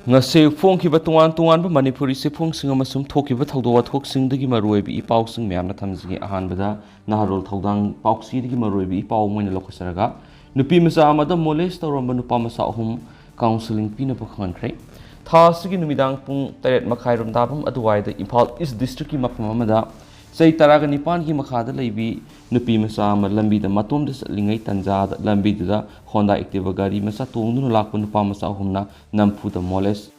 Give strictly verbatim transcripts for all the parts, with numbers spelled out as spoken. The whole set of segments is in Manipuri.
ꯉꯁꯤ ꯐꯣꯡꯈꯤꯕ ꯇꯣꯉꯥꯟ ꯇꯣꯉꯥꯟꯕ ꯃꯅꯤꯄꯨꯔꯤ ꯆꯦꯐꯣꯡꯁꯤꯡ ꯑꯃꯁꯨꯡ ꯊꯣꯛꯈꯤꯕ ꯊꯧꯗꯣꯛ ꯋꯥꯊꯣꯛꯁꯤꯡꯗꯒꯤ ꯃꯔꯨꯑꯣꯏꯕ ꯏ ꯄꯥꯎꯁꯤꯡ ꯃꯌꯥꯝꯅ ꯊꯝꯖꯒꯦ꯫ ꯑꯍꯥꯟꯕꯗ ꯅꯍꯥꯔꯣꯜ ꯊꯧꯗꯥꯡ ꯄꯥꯎꯆꯦꯗꯒꯤ ꯃꯔꯨꯑꯣꯏꯕ ꯏ ꯄꯥꯎ ꯑꯃ ꯑꯣꯏꯅ ꯂꯧꯈꯠꯆꯔꯒ, ꯅꯨꯄꯤ ꯃꯆꯥ ꯑꯃꯗ ꯃꯣꯂꯦꯁ ꯇꯧꯔꯝꯕ ꯅꯨꯄꯥ ꯃꯆꯥ ꯑꯍꯨꯝ ꯀꯥꯎꯟꯁꯤꯂꯤꯡ ꯄꯤꯅꯕ ꯈꯪꯍꯟꯈ꯭ꯔꯦ꯫ ꯊꯥ ꯑꯁꯤꯒꯤ ꯅꯨꯃꯤꯗꯥꯡ ꯄꯨꯡ ꯇꯔꯦꯠ ꯃꯈꯥꯏꯔꯣꯝ ꯇꯥꯐꯝ ꯑꯗꯨꯋꯥꯏꯗ ꯏꯝꯐꯥꯜ ꯏꯁ ꯗꯤꯁꯇ꯭ꯔꯤꯛꯀꯤ ꯃꯐꯝ ꯑꯃꯗ ꯆꯍꯤ ꯇꯔꯥꯒ ꯅꯤꯄꯥꯟꯒꯤ ꯃꯈꯥꯗ ꯂꯩꯕꯤ ꯅꯨꯄꯤ ꯃꯆꯥ ꯑꯃ ꯂꯝꯕꯤꯗ ꯃꯇꯣꯝꯗ ꯆꯠꯂꯤꯉꯩ ꯇꯟꯖꯥꯗ ꯂꯝꯕꯤꯗꯨꯗ ꯍꯣꯟꯗꯥ ꯑꯦꯛꯇꯤꯚꯥ ꯒꯥꯔꯤ ꯃꯆꯥ ꯇꯣꯡꯗꯨꯅ ꯂꯥꯛꯄ ꯅꯨꯄꯥ ꯃꯆꯥ ꯑꯍꯨꯝꯅ ꯅꯝꯐꯨꯗ ꯃꯣꯂꯦꯁ,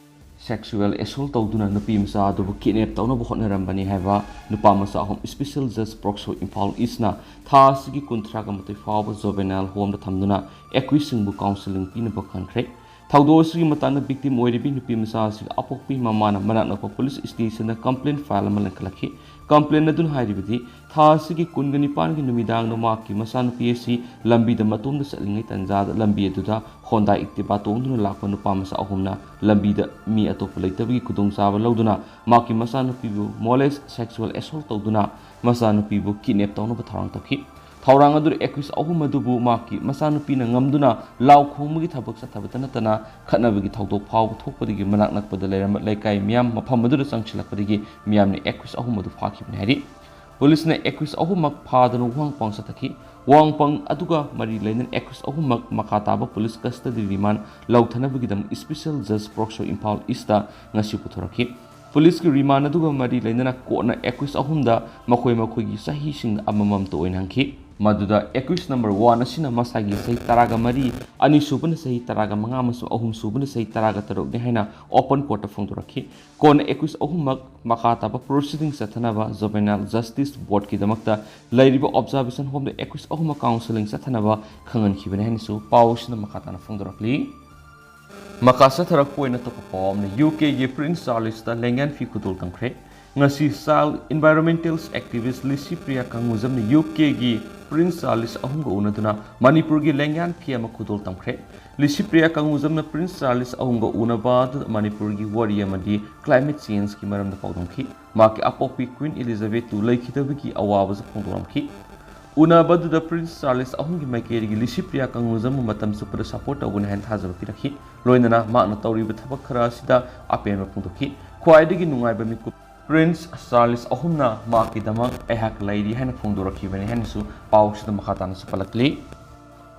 ꯁꯦꯛꯁꯨꯋꯦꯜ ꯑꯦꯁꯣꯜ ꯇꯧꯗꯨꯅ ꯅꯨꯄꯤ ꯃꯆꯥ ꯑꯗꯨꯕꯨ ꯀꯤꯗꯅꯦꯞ ꯇꯧꯅꯕ ꯍꯣꯠꯅꯔꯝꯕꯅꯤ ꯍꯥꯏꯕ ꯅꯨꯄꯥ ꯃꯆꯥ ꯑꯍꯨꯝ ꯏꯁꯄꯤꯁꯦꯜ ꯖꯁ ꯄꯣꯛꯁꯣ ꯏꯝꯐꯥꯜ ꯏꯁꯅ ꯊꯥ ꯑꯁꯤꯒꯤ ꯀꯨꯟꯊ꯭ꯔꯥꯒ ꯃꯥꯊꯣꯏ ꯐꯥꯎꯕ ꯖꯣꯕꯦꯅꯥꯏꯜ ꯍꯣꯝꯗ ꯊꯝꯗꯨꯅ ꯑꯦꯀ꯭ꯌꯨꯁꯁꯤꯡꯕꯨ ꯀꯥꯎꯟꯁꯤꯂꯤꯡ ꯄꯤꯅꯕ ꯈꯪꯈ꯭ꯔꯦ꯫ ꯊꯧꯗꯣꯛ ꯑꯁꯤꯒꯤ ꯃꯇꯥꯡꯗ ꯚꯤꯛꯇꯤꯝ ꯑꯣꯏꯔꯤꯕꯤ ꯅꯨꯄꯤ ꯃꯆꯥ ꯑꯁꯤꯒꯤ ꯑꯄꯣꯛꯄꯤ ꯃꯃꯥꯅ ꯃꯅꯥꯛ ꯅꯛꯄ ꯄꯨꯂꯤꯁ ꯁ꯭ꯇꯦꯁꯟꯗ ꯀꯝꯄ꯭ꯂꯦꯟ ꯐꯥꯏꯜ ꯑꯃ ꯂꯤꯡꯈꯠꯂꯛꯈꯤ꯫ ꯀꯝꯄ꯭ꯂꯦꯟ ꯑꯗꯨꯅ ꯍꯥꯏꯔꯤꯕꯗꯤ, ꯊꯥ ꯑꯁꯤꯒꯤ ꯀꯨꯟꯒ ꯅꯤꯄꯥꯟꯒꯤ ꯅꯨꯃꯤꯗꯥꯡꯗ ꯃꯍꯥꯛꯀꯤ ꯃꯆꯥꯅꯨꯄꯤ ꯑꯁꯤ ꯂꯝꯕꯤꯗ ꯃꯇꯣꯝꯗ ꯆꯠꯂꯤꯉꯩ ꯇꯟꯖꯥꯗ ꯂꯝꯕꯤ ꯑꯗꯨꯗ ꯍꯣꯟꯗꯥ ꯑꯦꯛꯇꯤꯚꯥ ꯇꯣꯡꯗꯨꯅ ꯂꯥꯛꯄ ꯅꯨꯄꯥ ꯃꯆꯥ ꯑꯍꯨꯝꯅ ꯂꯝꯕꯤꯗ ꯃꯤ ꯑꯇꯣꯞꯄ ꯂꯩꯇꯕꯒꯤ ꯈꯨꯗꯣꯡꯆꯥꯕ ꯂꯧꯗꯨꯅ ꯃꯍꯥꯛꯀꯤ ꯃꯆꯥꯅꯨꯄꯤꯕꯨ ꯃꯣꯂꯦꯁ, ꯁꯦꯛꯁꯨꯋꯦꯜ ꯑꯦꯁꯣꯜ ꯇꯧꯗꯨꯅ ꯃꯆꯥꯅꯨꯄꯤꯕꯨ ꯀꯤꯗꯅꯦꯞ ꯇꯧꯅꯕ ꯊꯧꯔꯥꯡ ꯇꯧꯈꯤ꯫ ꯊꯧꯔꯥꯡ ꯑꯗꯨꯗ ꯑꯦꯀ꯭ꯌꯨꯁ ꯑꯍꯨꯝ ꯑꯗꯨꯕꯨ ꯃꯍꯥꯛꯀꯤ ꯃꯆꯥꯅꯨꯄꯤꯅ ꯉꯝꯗꯨꯅ ꯂꯥꯎ ꯈꯣꯡꯕꯒꯤ ꯊꯕꯛ ꯆꯠꯊꯕꯇ ꯅꯠꯇꯅ ꯈꯠꯅꯕꯒꯤ ꯊꯧꯗꯣꯛ ꯐꯥꯎꯕ ꯊꯣꯛꯄꯗꯒꯤ ꯃꯅꯥꯛ ꯅꯛꯄꯗ ꯂꯩꯔꯝꯕ ꯂꯩꯀꯥꯏ ꯃꯤꯌꯥꯝ ꯃꯐꯝ ꯑꯗꯨꯗ ꯆꯪꯁꯤꯜꯂꯛꯄꯗꯒꯤ ꯃꯤꯌꯥꯝꯅ ꯑꯦꯀ꯭ꯌꯨꯁ ꯑꯍꯨꯝ ꯑꯗꯨ ꯐꯥꯈꯤꯕꯅꯤ ꯍꯥꯏꯔꯤ꯫ ꯄꯨꯂꯤꯁꯅ ꯑꯦꯀ꯭ꯌꯨꯁ ꯑꯍꯨꯝꯃꯛ ꯐꯥꯗꯨꯅ ꯋꯥꯍꯪ ꯄꯥꯎ ꯆꯠꯊꯈꯤ꯫ ꯋꯥꯍꯪ ꯄꯥꯎ ꯑꯗꯨꯒ ꯃꯔꯤ ꯂꯩꯅꯅ ꯑꯦꯀ꯭ꯌꯨꯁ ꯑꯍꯨꯝꯃꯛ ꯃꯈꯥ ꯇꯥꯕ ꯄꯨꯂꯤꯁ ꯀꯁꯇꯗꯤ ꯔꯤꯃꯥꯟ ꯂꯧꯊꯅꯕꯒꯤꯗꯃꯛ ꯏꯁꯄꯤꯁꯦꯜ ꯖꯁ ꯄꯣꯛꯁꯣ ꯏꯝꯐꯥꯜ ꯏꯁꯇ ꯉꯁꯤ ꯄꯨꯊꯣꯔꯛꯈꯤ꯫ ꯄꯨꯂꯤꯁꯀꯤ ꯔꯤꯃꯥꯟ ꯑꯗꯨꯒ ꯃꯔꯤ ꯂꯩꯅꯅ ꯀꯣꯔꯠꯅ ꯑꯦꯀ꯭ꯌꯨꯁ ꯑꯍꯨꯝꯗ ꯃꯈꯣꯏ ꯃꯈꯣꯏꯒꯤ ꯆꯍꯤꯁꯤꯡꯗ ꯑꯃꯃꯝꯇ ꯑꯣꯏꯅ ꯍꯪꯈꯤ꯫ ꯃꯗꯨꯗ ꯑꯦꯀ꯭ꯌꯨꯁ ꯅꯝꯕꯔ ꯋꯥꯟ ꯑꯁꯤꯅ ꯃꯁꯥꯒꯤ ꯆꯍꯤ ꯇꯔꯥꯒ ꯃꯔꯤ, ꯑꯅꯤꯁꯨꯕꯅ ꯆꯍꯤ ꯇꯔꯥꯒ ꯃꯉꯥ ꯑꯃꯁꯨꯡ ꯑꯍꯨꯝꯁꯨꯕꯅ ꯆꯍꯤ ꯇꯔꯥꯒ ꯇꯔꯨꯛꯅꯤ ꯍꯥꯏꯅ ꯑꯣꯄꯟ ꯀꯣꯔꯠꯇ ꯐꯣꯡꯗꯣꯔꯛꯈꯤ꯫ ꯀꯣꯟꯅ ꯑꯦꯀ꯭ꯌꯨꯁ ꯑꯍꯨꯝꯃꯛ ꯃꯈꯥ ꯇꯥꯕ ꯄ꯭ꯔꯣꯁꯤꯗꯤꯡ ꯆꯠꯊꯅꯕ ꯖꯨꯕꯦꯅꯥꯏꯜ ꯖꯁꯇꯤꯁ ꯕꯣꯔꯗꯀꯤꯗꯃꯛꯇ ꯂꯩꯔꯤꯕ ꯑꯣꯕꯖꯥꯔꯕꯦꯁꯟ ꯍꯣꯝꯗ ꯑꯦꯀ꯭ꯌꯨꯁ ꯑꯍꯨꯝꯃꯛ ꯀꯥꯎꯟꯁꯤꯂꯤꯡ ꯆꯠꯊꯅꯕ ꯈꯪꯍꯟꯈꯤꯕꯅꯤ ꯍꯥꯏꯅꯁꯨ ꯄꯥꯎ ꯑꯁꯤꯅ ꯃꯈꯥ ꯇꯥꯅ ꯐꯣꯡꯗꯣꯔꯛꯂꯤ꯫ ꯃꯈꯥ ꯆꯠꯊꯔꯛꯄ ꯑꯣꯏꯅ ꯑꯇꯣꯞꯄ ꯄꯥꯎ ꯑꯃꯅ, ꯌꯨ ꯀꯦꯒꯤ ꯄ꯭ꯔꯤꯟꯁ ꯆꯥꯔꯂꯤꯁꯇ ꯂꯦꯡꯌꯥꯟ ꯐꯤ ꯈꯨꯗꯣꯜ ꯇꯝꯈ꯭ꯔꯦ꯫ ꯉꯁꯤ child ꯏꯟꯚꯥꯏꯔꯣꯟꯃꯦꯟꯇꯦꯜꯁ ꯑꯦꯛꯇꯤꯚꯤꯁ Licypriya ꯀꯪꯒꯨꯖꯝꯅ U ꯀꯦꯒꯤ prince Charles ꯑꯍꯨꯝꯒ ꯎꯅꯗꯨꯅ ꯃꯅꯤꯄꯨꯔꯒꯤ ꯂꯦꯡꯌꯥꯟ ꯐꯤ ꯑꯃ ꯈꯨꯗꯣꯜ ꯇꯝꯈ꯭ꯔꯦ꯫ ꯂꯤꯁꯤꯄ꯭ꯔꯤꯌꯥ ꯀꯪꯒꯨꯖꯝꯅ ꯄ꯭ꯔꯤꯟꯁ ꯆꯥꯔꯂꯤꯁ ꯑꯍꯨꯝꯒ ꯎꯅꯕ ꯑꯗꯨꯗ ꯃꯅꯤꯄꯨꯔꯒꯤ ꯋꯥꯔꯤ ꯑꯃꯗꯤ ꯀ꯭ꯂꯥꯏꯃꯦꯠ ꯆꯦꯟꯖꯀꯤ ꯃꯔꯝꯗ ꯄꯥꯎꯗꯝꯈꯤ꯫ ꯃꯍꯥꯛꯀꯤ ꯑꯄꯣꯛꯄꯤ ꯀ꯭ꯋꯤꯟ ꯏꯂꯤꯖꯥꯕꯦꯊꯇꯨ ꯂꯩꯈꯤꯗꯕꯒꯤ ꯑꯋꯥꯕꯁꯨ ꯐꯣꯡꯗꯣꯛꯂꯝꯈꯤ꯫ ꯎꯅꯕꯗꯨꯗ ꯄ꯭ꯔꯤꯟꯁ ꯆꯥꯔꯂꯤꯁ ꯑꯍꯨꯝꯒꯤ ꯃꯥꯏꯀꯩꯗꯒꯤ ꯂꯤꯁꯤꯄ꯭ꯔꯤꯌꯥ ꯀꯪꯒꯨꯖꯝꯕꯨ ꯃꯇꯝ ꯆꯨꯞꯄꯗ ꯁꯄꯣꯔꯠ ꯇꯧꯒꯅꯤ ꯍꯥꯏꯅ ꯊꯥꯖꯕ ꯄꯤꯔꯛꯈꯤ꯫ ꯂꯣꯏꯅꯅ ꯃꯍꯥꯛꯅ ꯇꯧꯔꯤꯕ ꯊꯕꯛ ꯈꯔ ꯑꯁꯤꯗ ꯑꯄꯦꯟꯕ ꯐꯣꯡꯗꯣꯛꯈꯤ꯫ ꯈ꯭ꯋꯥꯏꯗꯒꯤ ꯅꯨꯡꯉꯥꯏꯕ ꯃꯤꯀꯨꯞ, ꯄ꯭ꯔꯤꯟꯁ ꯆꯥꯔꯂꯤꯁ ꯑꯍꯨꯝꯅ ꯃꯍꯥꯛꯀꯤꯗꯃꯛ ꯑꯩꯍꯥꯛ ꯂꯩꯔꯤ ꯍꯥꯏꯅ ꯐꯣꯡꯗꯣꯔꯛꯈꯤꯕꯅꯤ ꯍꯥꯏꯅꯁꯨ ꯄꯥꯎꯁꯤꯗ ꯃꯈꯥ ꯇꯥꯅꯁꯨ ꯄꯜꯂꯛꯂꯤ꯫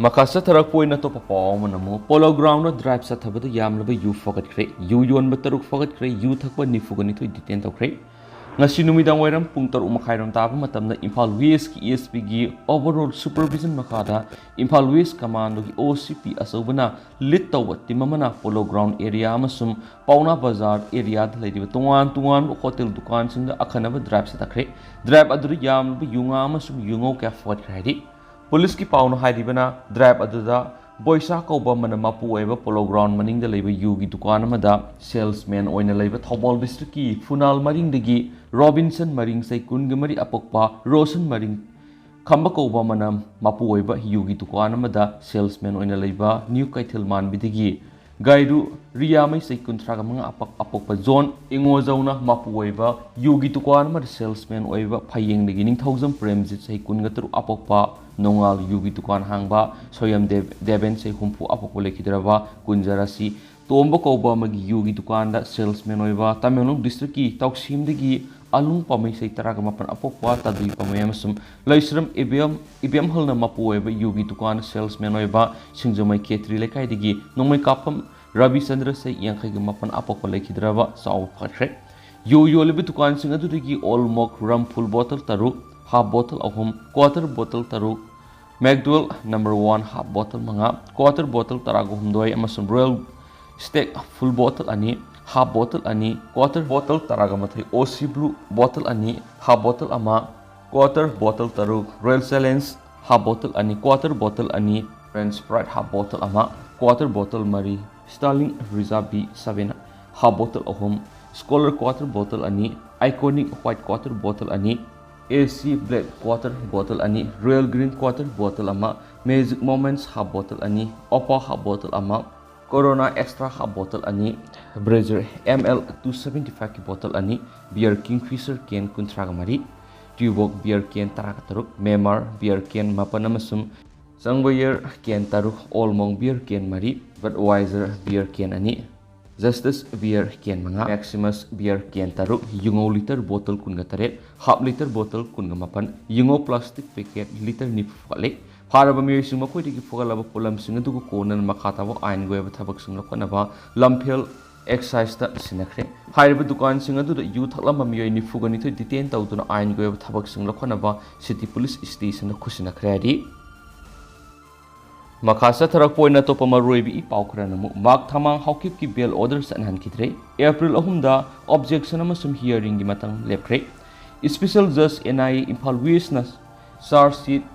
ꯃꯈꯥ ꯆꯠꯊꯔꯛꯄ ꯑꯣꯏꯅ ꯑꯇꯣꯞꯄ ꯄꯥꯎ ꯑꯃꯅ ꯑꯃꯨꯛ ꯄꯣꯂꯣ ꯒ꯭ꯔꯥꯎꯟꯗ ꯗ꯭ꯔꯥꯏꯚ ꯆꯠꯊꯕꯗ ꯌꯥꯝꯂꯕ ꯌꯨ ꯐꯥꯒꯠꯈ꯭ꯔꯦ꯫ ꯌꯨ ꯌꯣꯟꯕ ꯇꯔꯨꯛ ꯐꯥꯒꯠꯈ꯭ꯔꯦ꯫ ꯌꯨ ꯊꯛꯄ ꯅꯤꯐꯨꯒ ꯅꯤꯊꯣꯏ ꯗꯤꯇꯦꯟ ꯇꯧꯈ꯭ꯔꯦ꯫ ꯉꯁꯤ ꯅꯨꯃꯤꯗꯥꯡ ꯋꯥꯏꯔꯝ ꯄꯨꯡ ꯇꯔꯨꯛ ꯃꯈꯥꯏꯔꯣꯝ ꯇꯥꯕ ꯃꯇꯝꯗ ꯏꯝꯐꯥꯜ ꯋꯦꯁꯀꯤ ꯑꯦꯁ ꯄꯤꯒꯤ ꯑꯣꯚꯔꯑꯣꯜ ꯁꯨꯄꯔꯚꯤꯖꯟ ꯃꯈꯥꯗ ꯏꯝꯐꯥꯜ ꯋꯦꯁ ꯀꯃꯥꯟꯗꯣꯒꯤ ꯑꯣ ꯁꯤ ꯄꯤ ꯑꯆꯧꯕꯅ ꯂꯤꯗ ꯇꯧꯕ ꯇꯤꯝ ꯑꯃꯅ ꯄꯣꯂꯣ ꯒ꯭ꯔꯥꯎꯟ ꯑꯦꯔꯤꯌꯥ ꯑꯃꯁꯨꯡ ꯄꯥꯎꯅꯥ ꯕꯖꯥꯔ ꯑꯦꯔꯤꯌꯥꯗ ꯂꯩꯔꯤꯕ ꯇꯣꯉꯥꯟ ꯇꯣꯉꯥꯟꯕ ꯍꯣꯇꯦꯜ ꯗꯨꯀꯥꯟꯁꯤꯡꯗ ꯑꯈꯟꯅꯕ ꯗ꯭ꯔꯥꯏꯚ ꯆꯠꯊꯈ꯭ꯔꯦ꯫ ꯗ꯭ꯔꯥꯏꯚ ꯑꯗꯨꯗ ꯌꯥꯝꯂꯕ ꯌꯨ ꯉꯥ ꯑꯃꯁꯨꯡ ꯌꯨꯉꯧ ꯀꯌꯥ ꯐꯥꯒꯠꯈ꯭ꯔꯦ ꯍꯥꯏꯔꯤ꯫ ꯄꯨꯂꯤꯁꯀꯤ ꯄꯥꯎꯅ ꯍꯥꯏꯔꯤꯕꯅ, ꯗ꯭ꯔꯥꯏꯚ ꯑꯗꯨꯗ ꯕꯣꯏꯁꯥ ꯀꯧꯕ ꯑꯃꯅ ꯃꯄꯨ ꯑꯣꯏꯕ ꯄꯣꯂꯣ ꯒ꯭ꯔꯥꯎꯟ ꯃꯅꯤꯡꯗ ꯂꯩꯕ ꯌꯨꯒꯤ ꯗꯨꯀꯥꯟ ꯑꯃꯗ ꯁꯦꯜꯁꯃꯦꯟ ꯑꯣꯏꯅ ꯂꯩꯕ ꯊꯧꯕꯥꯜ ꯗꯤꯁꯇ꯭ꯔꯤꯛꯀꯤ ꯐꯨꯅꯥꯜ ꯃꯔꯤꯡꯗꯒꯤ ꯔꯣꯕꯤꯟꯁꯟ ꯃꯔꯤꯡ, ꯆꯍꯤ ꯀꯨꯟꯒ ꯃꯔꯤ, ꯑꯄꯣꯛꯄ ꯔꯣꯁꯟ ꯃꯔꯤꯡ, ꯈꯝꯕ ꯀꯧꯕ ꯑꯃꯅ ꯃꯄꯨ ꯑꯣꯏꯕ ꯌꯨꯒꯤ ꯗꯨꯀꯥꯟ ꯑꯃꯗ ꯁꯦꯜꯁꯃꯦꯟ ꯑꯣꯏꯅ ꯂꯩꯕ ꯅ꯭ꯌꯨ ꯀꯩꯊꯦꯜ ꯃꯥꯟꯕꯤꯗꯒꯤ ꯒꯥꯏꯔꯨ ꯔꯤꯌꯥꯃꯩ, ꯆꯍꯤ ꯀꯨꯟꯊ꯭ꯔꯥꯒ ꯃꯉꯥ, ꯑꯄꯛ-, ꯑꯄꯣꯛꯄ ꯖꯣꯟ ꯏꯉꯣꯖꯧꯅ ꯃꯄꯨ ꯑꯣꯏꯕ ꯌꯨꯒꯤ ꯗꯨꯀꯥꯟ ꯑꯃꯗ ꯁꯦꯜꯁꯃꯦꯟ ꯑꯣꯏꯕ ꯐꯌꯦꯡꯗꯒꯤ ꯅꯤꯡꯊꯧꯖꯝ ꯄ꯭ꯔꯦꯝꯖꯤꯠ, ꯆꯍꯤ ꯀꯨꯟꯒ ꯇꯔꯨꯛ, ꯑꯄꯣꯛꯄ ꯅꯣꯡꯉꯥꯜ ꯌꯨꯒꯤ ꯗꯨꯀꯥꯟ ꯍꯥꯡꯕ ꯁꯣꯌꯝ ꯗꯦꯕ-, ꯗꯦꯕꯦꯟ, ꯆꯍꯤ ꯍꯨꯝꯐꯨ, ꯑꯄꯣꯛꯄ ꯂꯩꯈꯤꯗ꯭ꯔꯕ ꯀꯨꯟꯖꯔꯥꯁꯤ ꯇꯣꯝꯕ ꯀꯧꯕ ꯑꯃꯒꯤ ꯌꯨꯒꯤ ꯗꯨꯀꯥꯟꯗ ꯁꯦꯜꯁꯃꯦꯟ ꯑꯣꯏꯕ ꯇꯃꯦꯡꯂꯣꯡ ꯗꯤꯁꯇ꯭ꯔꯤꯛꯀꯤ ꯇꯧꯁꯤꯝꯗꯒꯤ ꯑꯂꯨꯡ ꯄꯥꯝꯃꯩ, ꯆꯍꯤ ꯇꯔꯥꯒ ꯃꯥꯄꯟ, ꯑꯄꯣꯛꯄ ꯇꯥꯗꯨꯏ ꯄꯥꯝꯃꯩ ꯑꯃꯁꯨꯡ ꯂꯩꯁ꯭ꯔꯝ ꯏꯕꯦꯝ, ꯏꯕꯦꯝꯍꯜꯅ ꯃꯄꯨ ꯑꯣꯏꯕ ꯌꯨꯒꯤ ꯗꯨꯀꯥꯟ ꯁꯦꯜꯁꯃꯦꯟ ꯑꯣꯏꯕ ꯁꯤꯡꯖꯃꯩ ꯈꯦꯇ꯭ꯔꯤ ꯂꯩꯀꯥꯏꯗꯒꯤ ꯅꯣꯡꯃꯩ ꯀꯥꯞꯐꯝ ꯔꯕꯤꯆꯟꯗ꯭ꯔ, ꯆꯍꯤ ꯌꯥꯡꯈꯩꯒ ꯃꯥꯄꯟ, ꯑꯄꯣꯛꯄ ꯂꯩꯈꯤꯗ꯭ꯔꯕ ꯆꯥꯎꯕ ꯐꯒꯠꯈ꯭ꯔꯦ꯫ ꯌꯨ ꯌꯣꯜꯂꯤꯕ ꯗꯨꯀꯥꯟꯁꯤꯡ ꯑꯗꯨꯗꯒꯤ ꯑꯣꯜ ꯃꯣꯛ ꯔꯝ ꯐꯨꯜ ꯕꯣꯇꯜ ꯇꯔꯨꯛ, ꯍꯥꯐ ꯕꯣꯇꯜ ꯑꯍꯨꯝ, ꯀ꯭ꯋꯥꯇꯔ ꯕꯣꯇꯜ ꯇꯔꯨꯛ, ꯃꯦꯛꯗꯨꯋꯦꯜ ꯅꯝꯕꯔ ꯋꯥꯟ ꯍꯥꯐ ꯕꯣꯇꯜ ꯃꯉꯥ, ꯀ꯭ꯋꯥꯇꯔ ꯕꯣꯇꯜ ꯇꯔꯥꯒ ꯍꯨꯝꯗꯣꯏ ꯑꯃꯁꯨꯡ ꯔꯣꯌꯦꯜ ꯁ꯭ꯇꯦꯛ ꯐꯨꯜ ꯕꯣꯇꯜ ꯑꯅꯤ, ꯍꯥꯐ ꯕꯣꯇꯜ ꯑꯅꯤ, ꯀ꯭ꯋꯥꯇꯔ ꯕꯣꯇꯜ ꯇꯔꯥꯒ ꯃꯥꯊꯣꯏ, ꯑꯣ ꯁꯤ ꯕ꯭ꯂꯨ ꯕꯣꯇꯜ ꯑꯅꯤ, ꯍꯥꯐ ꯕꯣꯇꯜ ꯑꯃ, ꯀ꯭ꯋꯥꯇꯔ ꯕꯣꯇꯜ ꯇꯔꯨꯛ, ꯔꯣꯌꯦꯜ ꯆꯦꯂꯦꯟꯖ ꯍꯥꯐ ꯕꯣꯇꯜ ꯑꯅꯤ, ꯀ꯭ꯋꯥꯇꯔ ꯕꯣꯇꯜ ꯑꯅꯤ, ꯔꯦꯟ ꯁ꯭ꯄ꯭ꯔꯥꯏꯠ ꯍꯥꯐ ꯕꯣꯇꯜ ꯑꯃ, ꯀ꯭ꯋꯥꯇꯔ ꯕꯣꯇꯜ ꯃꯔꯤ, ꯁ꯭ꯇꯥꯔꯂꯤꯡ ꯔꯤꯖꯥꯔꯚ ꯕꯤ ꯁꯚꯦꯟ ꯍꯥꯐ ꯕꯣꯇꯜ ꯑꯍꯨꯝ, ꯁ꯭ꯀꯣꯂꯔ ꯀ꯭ꯋꯥꯇꯔ ꯕꯣꯇꯜ ꯑꯅꯤ, ꯑꯥꯏꯀꯣꯅꯤꯛ ꯋꯥꯏꯠ ꯀ꯭ꯋꯥꯇꯔ ꯕꯣꯇꯜ ꯑꯅꯤ, ꯑꯦ ꯁꯤ ꯕ꯭ꯂꯦꯛ ꯀ꯭ꯋꯥꯇꯔ ꯕꯣꯇꯜ ꯑꯅꯤ, ꯔꯣꯌꯦꯜ ꯒ꯭ꯔꯤꯟ ꯀ꯭ꯋꯥꯇꯔ ꯕꯣꯇꯜ ꯑꯃ, ꯃꯦꯖꯤꯛ ꯃꯣꯃꯦꯟꯠꯁ ꯍꯥꯐ ꯕꯣꯇꯜ ꯑꯅꯤ, ꯑꯣꯄꯥ ꯍꯥꯐ ꯕꯣꯇꯜ ꯑꯃ, ꯀꯣꯔꯣꯅꯥ ꯑꯦꯛꯁꯇ꯭ꯔꯥ ꯍꯥꯐ ꯕꯣꯇꯜ ꯑꯅꯤ, ꯕ꯭ꯔꯦꯖꯔ ꯑꯦꯝ ꯑꯦꯜ ꯇꯨ ꯁꯚꯦꯟꯇꯤ ꯐꯥꯏꯚꯀꯤ ꯕꯣꯇꯜ ꯑꯅꯤ, ꯕꯤꯌꯔ ꯀꯤꯡꯐꯤꯁꯔ ꯀꯦꯟ ꯀꯨꯟꯊ꯭ꯔꯥꯒ ꯃꯔꯤ, Tuborg beer can ꯇꯔꯥꯒ ꯇꯔꯨꯛ, Mamer beer can ꯃꯥꯄꯟ ꯑꯃꯁꯨꯡ Zangweier can ꯇꯔꯨꯛ, Olmong beer can ꯃꯔꯤ, Budweiser beer can ꯑꯅꯤ, Justice beer can ꯃꯉꯥ, Maximus beer can ꯇꯔꯨꯛ, ꯌꯨꯉꯧ litre bottle ꯀꯨꯟꯒ ꯇꯔꯦꯠ, half litre bottle ꯀꯨꯟꯒ ꯃꯥꯄꯟ, ꯌꯨꯉꯧ plastic packet litre ꯅꯤꯐꯨ ꯐꯥꯒꯠꯂꯦ꯫ ꯐꯥꯔꯕ ꯃꯤꯑꯣꯏꯁꯤꯡ ꯃꯈꯣꯏꯗꯒꯤ ꯐꯨꯒꯠꯂꯕ ꯄꯣꯠꯂꯝꯁꯤꯡ ꯑꯗꯨꯒ ꯀꯣꯟꯅꯅ ꯃꯈꯥ ꯇꯥꯕ ꯑꯥꯏꯟꯒꯤ ꯑꯣꯏꯕ ꯊꯕꯛꯁꯤꯡ ꯂꯧꯈꯠꯅꯕ ꯂꯝꯐꯦꯜ excise ꯇ ꯁꯤꯟꯅꯈ꯭ꯔꯦ꯫ ꯍꯥꯏꯔꯤꯕ ꯗꯨꯀꯥꯟꯁꯤꯡ ꯑꯗꯨꯗ ꯌꯨ ꯊꯛꯂꯝꯕ ꯃꯤꯑꯣꯏ ꯅꯤꯐꯨꯒ ꯅꯤꯊꯣꯏ detain ꯇꯧꯗꯨꯅ ꯑꯥꯏꯟꯒꯤ ꯑꯣꯏꯕ ꯊꯕꯛꯁꯤꯡ ꯂꯧꯈꯠꯅꯕ city police station ꯗ ꯈꯨꯠꯁꯤꯟꯅꯈ꯭ꯔꯦ ꯍꯥꯏꯔꯤ꯫ ꯃꯈꯥ ꯆꯠꯊꯔꯛꯄ ꯑꯣꯏꯅ ꯑꯇꯣꯞꯄ ꯃꯔꯨꯑꯣꯏꯕ ꯏ ꯄꯥꯎ ꯈꯔꯅ ꯑꯃꯨꯛ ꯃꯥꯔꯛ ꯊꯃꯥꯡ ꯍꯥꯎꯀꯤꯞꯀꯤ bail order ꯆꯠꯅꯍꯟꯈꯤꯗ꯭ꯔꯦ꯫ ꯑꯦꯄ꯭ꯔꯤꯜ ꯑꯍꯨꯝꯗ objection ꯑꯃꯁꯨꯡ hearing ꯒꯤ ꯃꯇꯝ ꯂꯦꯞꯈ꯭ꯔꯦ꯫ Special Judge N I A Imphal West ꯅ charge sheet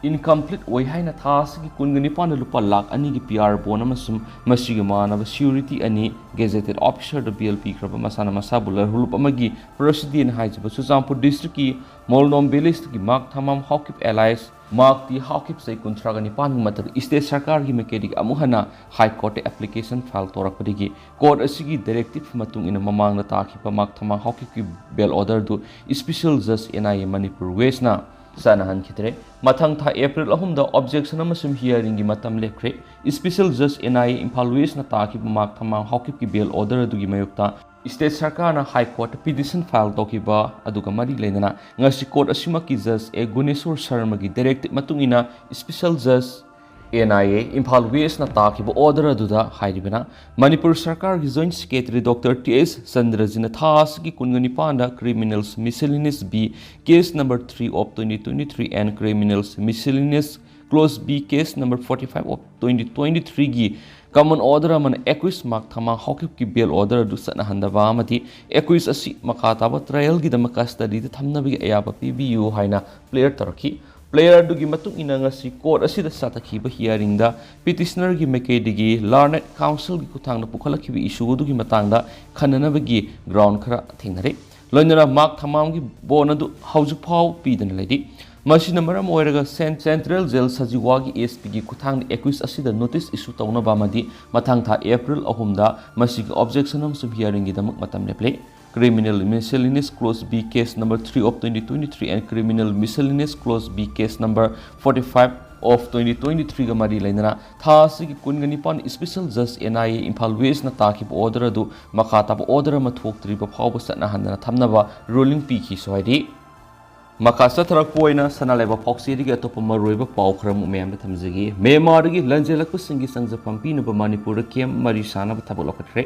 incomplete ꯑꯣꯏ ꯍꯥꯏꯅ ꯊꯥ ꯑꯁꯤꯒꯤ ꯀꯨꯟꯒ ꯅꯤꯄꯥꯟꯗ ꯂꯨꯄꯥ ꯂꯥꯈ ꯑꯅꯤꯒꯤ P R bond ꯑꯃꯁꯨꯡ ꯃꯁꯤꯒ ꯃꯥꯟꯅꯕ security ꯑꯅꯤ gazetted officer ꯗ bail ꯄꯤꯈ꯭ꯔꯕ ꯃꯁꯥꯅ ꯃꯁꯥꯕꯨ ꯂꯔꯍꯨꯂꯨꯞ ꯑꯃꯒꯤ ꯄ꯭ꯔꯁꯤꯗꯦꯟ ꯍꯥꯏꯖꯕ ꯆꯨꯔꯆꯥꯟꯄꯨꯔ district ꯀꯤ ꯃꯣꯜꯅꯣꯝ village ꯇꯒꯤ mark ꯊꯃꯥꯡ Haokip alias mark T Haokip ꯆꯍꯤ ꯀꯨꯟꯊ꯭ꯔꯥꯒ ꯅꯤꯄꯥꯟꯒꯤ ꯃꯊꯛ state ꯁꯔꯀꯥꯔꯒꯤ ꯃꯥꯏꯀꯩꯗꯒꯤ ꯑꯃꯨꯛ ꯍꯟꯅ High Court ꯇ application file ꯇꯧꯔꯛꯄꯗꯒꯤ court ꯑꯁꯤꯒꯤ directive ꯃꯇꯨꯡ ꯏꯟꯅ ꯃꯃꯥꯡꯗ ꯇꯥꯈꯤꯕ ꯃꯥꯔꯛ ꯊꯃꯥꯡ ꯍꯥꯎꯀꯤꯞꯀꯤ bail order ꯗꯨ Special Judge N I A Manipur West ꯅ ꯆꯠꯅꯍꯟꯈꯤꯗ꯭ꯔꯦ꯫ ꯃꯊꯪ ꯊꯥ ꯑꯦꯄ꯭ꯔꯤꯜ ꯑꯍꯨꯝꯗ objection ꯑꯃꯁꯨꯡ hearing ꯒꯤ ꯃꯇꯝ ꯂꯦꯞꯈ꯭ꯔꯦ꯫ Special Judge N I A Imphal West ꯅ ꯇꯥꯈꯤꯕ ꯃꯥꯔꯛ ꯊꯃꯥꯡ ꯍꯥꯎꯀꯤꯞꯀꯤ bail order ꯑꯗꯨꯒꯤ ꯃꯥꯌꯣꯛꯇ state ꯁꯔꯀꯥꯔꯅ High Court ꯇ petition file ꯇꯧꯈꯤꯕ ꯑꯗꯨꯒ ꯃꯔꯤ ꯂꯩꯅꯅ ꯉꯁꯤ court ꯑꯁꯤꯃꯛꯀꯤ Judge A Guneshor ꯁꯔꯃꯒꯤ directive ꯃꯇꯨꯡ ꯏꯟꯅ Special Judge N I A Imphal West ꯅ ꯇꯥꯈꯤꯕ order ꯑꯗꯨꯗ ꯍꯥꯏꯔꯤꯕꯅ, ꯃꯅꯤꯄꯨꯔ ꯁꯔꯀꯥꯔꯒꯤ Joint Secretary Doctor T S ꯆꯟꯗ꯭ꯔꯖꯤꯅ ꯊꯥ ꯑꯁꯤꯒꯤ ꯀꯨꯟꯒ ꯅꯤꯄꯥꯟꯗ Criminals Miscellaneous B case number three of twenty twenty-three and Criminals Miscellaneous Clause B case number forty-five of twenty twenty-three ꯒꯤ common order ꯑꯃꯅ accused ꯃꯥꯔꯛ ꯊꯃꯥꯡ ꯍꯥꯎꯀꯤꯞꯀꯤ bail order ꯑꯗꯨ ꯆꯠꯅꯍꯟꯗꯕ ꯑꯃꯗꯤ accused ꯑꯁꯤ ꯃꯈꯥ ꯇꯥꯕ trial ꯒꯤꯗꯃꯛ custody ꯗ ꯊꯝꯅꯕꯒꯤ ꯑꯌꯥꯕ ꯄꯤꯕꯤꯌꯨ ꯍꯥꯏꯅ plead ꯇꯧꯔꯛꯈꯤ꯫ Plead ꯑꯗꯨꯒꯤ ꯃꯇꯨꯡ ꯏꯟꯅ ꯉꯁꯤ court ꯑꯁꯤꯗ ꯆꯠꯊꯈꯤꯕ hearing ꯗ petitioner ꯒꯤ ꯃꯥꯏꯀꯩꯗꯒꯤ learned counsel ꯒꯤ ꯈꯨꯠꯊꯥꯡꯗ ꯄꯨꯈꯠꯂꯛꯈꯤꯕ issue ꯑꯗꯨꯒꯤ ꯃꯇꯥꯡꯗ ꯈꯟꯅꯅꯕꯒꯤ ground ꯈꯔ ꯊꯦꯡꯅꯔꯦ꯫ ꯂꯣꯏꯅꯅ ꯃꯥꯔꯛ ꯊꯃꯥꯡꯒꯤ bond ꯑꯗꯨ ꯍꯧꯖꯤꯛ ꯐꯥꯎ ꯄꯤꯗꯅ ꯂꯩꯔꯤ꯫ ꯃꯁꯤꯅ ꯃꯔꯝ ꯑꯣꯏꯔꯒ Cen-, Central Jail ꯁꯖꯤꯋꯥꯒꯤ S P ꯒꯤ ꯈꯨꯠꯊꯥꯡꯗ accused ꯑꯁꯤꯗ notice issue ꯇꯧꯅꯕ ꯑꯃꯗꯤ ꯃꯊꯪ ꯊꯥ ꯑꯦꯄ꯭ꯔꯤꯜ ꯑꯍꯨꯝꯗ ꯃꯁꯤꯒꯤ objection ꯑꯃꯁꯨꯡ hearing ꯒꯤꯗꯃꯛ ꯃꯇꯝ ꯂꯦꯞꯂꯦ꯫ Criminal Miscellaneous Clause B case number three of twenty twenty-three and Criminal Miscellaneous Clause B case number forty-five of twenty twenty-three ꯒ ꯃꯔꯤ ꯂꯩꯅꯅ ꯊꯥ ꯑꯁꯤꯒꯤ ꯀꯨꯟꯒ ꯅꯤꯄꯥꯟ Special Judge N I A Imphal West ꯅ ꯇꯥꯈꯤꯕ order ꯑꯗꯨ ꯃꯈꯥ ꯇꯥꯕ order ꯑꯃ ꯊꯣꯛꯇ꯭ꯔꯤꯕ ꯐꯥꯎꯕ ꯆꯠꯅꯍꯟꯗꯅ ꯊꯝꯅꯕ ruling ꯄꯤꯈꯤꯁꯨ ꯍꯥꯏꯔꯤ꯫ ꯃꯈꯥ ꯆꯠꯊꯔꯛꯄ ꯑꯣꯏꯅ ꯁꯅꯥ ꯂꯩꯕꯥꯛ ꯄꯥꯎꯆꯦꯗꯒꯤ ꯑꯇꯣꯞꯄ ꯃꯔꯨꯑꯣꯏꯕ ꯄꯥꯎ ꯈꯔ ꯑꯃꯨꯛ ꯃꯌꯥꯝꯗ ꯊꯝꯖꯒꯦ꯫ ꯃ꯭ꯌꯥꯟꯃꯥꯔꯗꯒꯤ ꯂꯥꯟꯖꯦꯜꯂꯛꯄꯁꯤꯡꯒꯤ ꯆꯪꯖꯐꯝ ꯄꯤꯅꯕ ꯃꯅꯤꯄꯨꯔꯗ camp ꯃꯔꯤ ꯁꯥꯅꯕ ꯊꯕꯛ ꯂꯧꯈꯠꯈ꯭ꯔꯦ꯫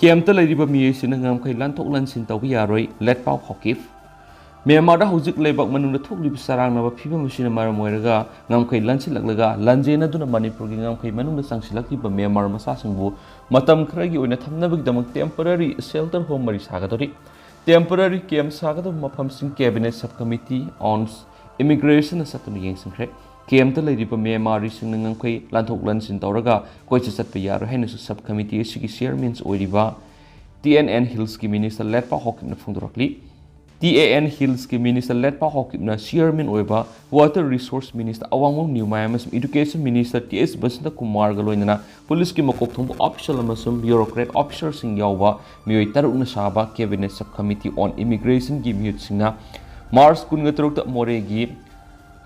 Camp ꯇ ꯂꯩꯔꯤꯕ ꯃꯤꯑꯣꯏꯁꯤꯡꯅ ꯉꯝꯈꯩ ꯂꯥꯟꯊꯣꯛ ꯂꯥꯟꯁꯤꯟ ꯇꯧꯕ ꯌꯥꯔꯣꯏ, ꯂꯦꯠꯄꯥꯎ ꯍꯥꯎꯀꯤꯞ꯫ ꯃ꯭ꯌꯥꯟꯃꯥꯔꯗ ꯍꯧꯖꯤꯛ ꯂꯩꯕꯥꯛ ꯃꯅꯨꯡꯗ ꯊꯣꯛꯂꯤꯕ ꯆꯔꯥꯡꯅꯕ ꯐꯤꯕꯝ ꯑꯁꯤꯅ ꯃꯔꯝ ꯑꯣꯏꯔꯒ ꯉꯝꯈꯩ ꯂꯥꯟꯁꯤꯜꯂꯛꯂꯒ ꯂꯥꯟꯖꯦꯟꯅꯗꯨꯅ ꯃꯅꯤꯄꯨꯔꯒꯤ ꯉꯝꯈꯩ ꯃꯅꯨꯡꯗ ꯆꯪꯁꯤꯜꯂꯛꯂꯤꯕ ꯃ꯭ꯌꯥꯟꯃꯥꯔ ꯃꯆꯥꯁꯤꯡꯕꯨ ꯃꯇꯝ ꯈꯔꯒꯤ ꯑꯣꯏꯅ ꯊꯝꯅꯕꯒꯤꯗꯃꯛ temporary shelter home ꯃꯔꯤ ꯁꯥꯒꯗꯧꯔꯤ꯫ Temporary camp ꯁꯥꯒꯗꯕ ꯃꯐꯝꯁꯤꯡ Cabinet Subcommittee on Immigration ꯅ ꯆꯠꯇꯨꯅ ꯌꯦꯡꯁꯤꯟꯈ꯭ꯔꯦ꯫ Camp ꯇ ꯂꯩꯔꯤꯕ ꯃ꯭ꯌꯥꯟꯃꯥꯔꯤꯁꯤꯡꯅ ꯉꯝꯈꯩ ꯂꯥꯟꯊꯣꯛ ꯂꯥꯟꯁꯤꯟ ꯇꯧꯔꯒ ꯀꯣꯏꯆꯠ ꯆꯠꯄ ꯌꯥꯔꯣꯏ ꯍꯥꯏꯅꯁꯨ subcommittee ꯑꯁꯤꯒꯤ chairman ꯑꯣꯏꯔꯤꯕ T N N Hills ꯀꯤ minister ꯂꯦꯠꯄꯥꯎ ꯍꯥꯎꯀꯤꯞꯅ ꯐꯣꯡꯗꯣꯔꯛꯂꯤ꯫ T N N Hills ꯀꯤ minister ꯂꯦꯠꯄꯥꯎ ꯍꯥꯎꯀꯤꯞꯅ chairman ꯑꯣꯏꯕ Water Resource Minister ꯑꯋꯥꯡꯕꯝ ꯅꯤꯎꯃꯥꯏ ꯑꯃꯁꯨꯡ Education Minister T S Basanta ꯀꯨꯃꯥꯔꯒ ꯂꯣꯏꯅꯅ police ꯀꯤ ꯃꯀꯣꯛ ꯊꯣꯡꯕ official ꯑꯃꯁꯨꯡ bureaucrat officer ꯁꯤꯡ ꯌꯥꯎꯕ ꯃꯤꯑꯣꯏ ꯇꯔꯨꯛꯅ ꯁꯥꯕ Cabinet Subcommittee on Immigration ꯒꯤ ꯃꯤꯍꯨꯠꯁꯤꯡꯅ March ꯀꯨꯟꯒ ꯇꯔꯨꯛꯇ ꯃꯣꯔꯦꯒꯤ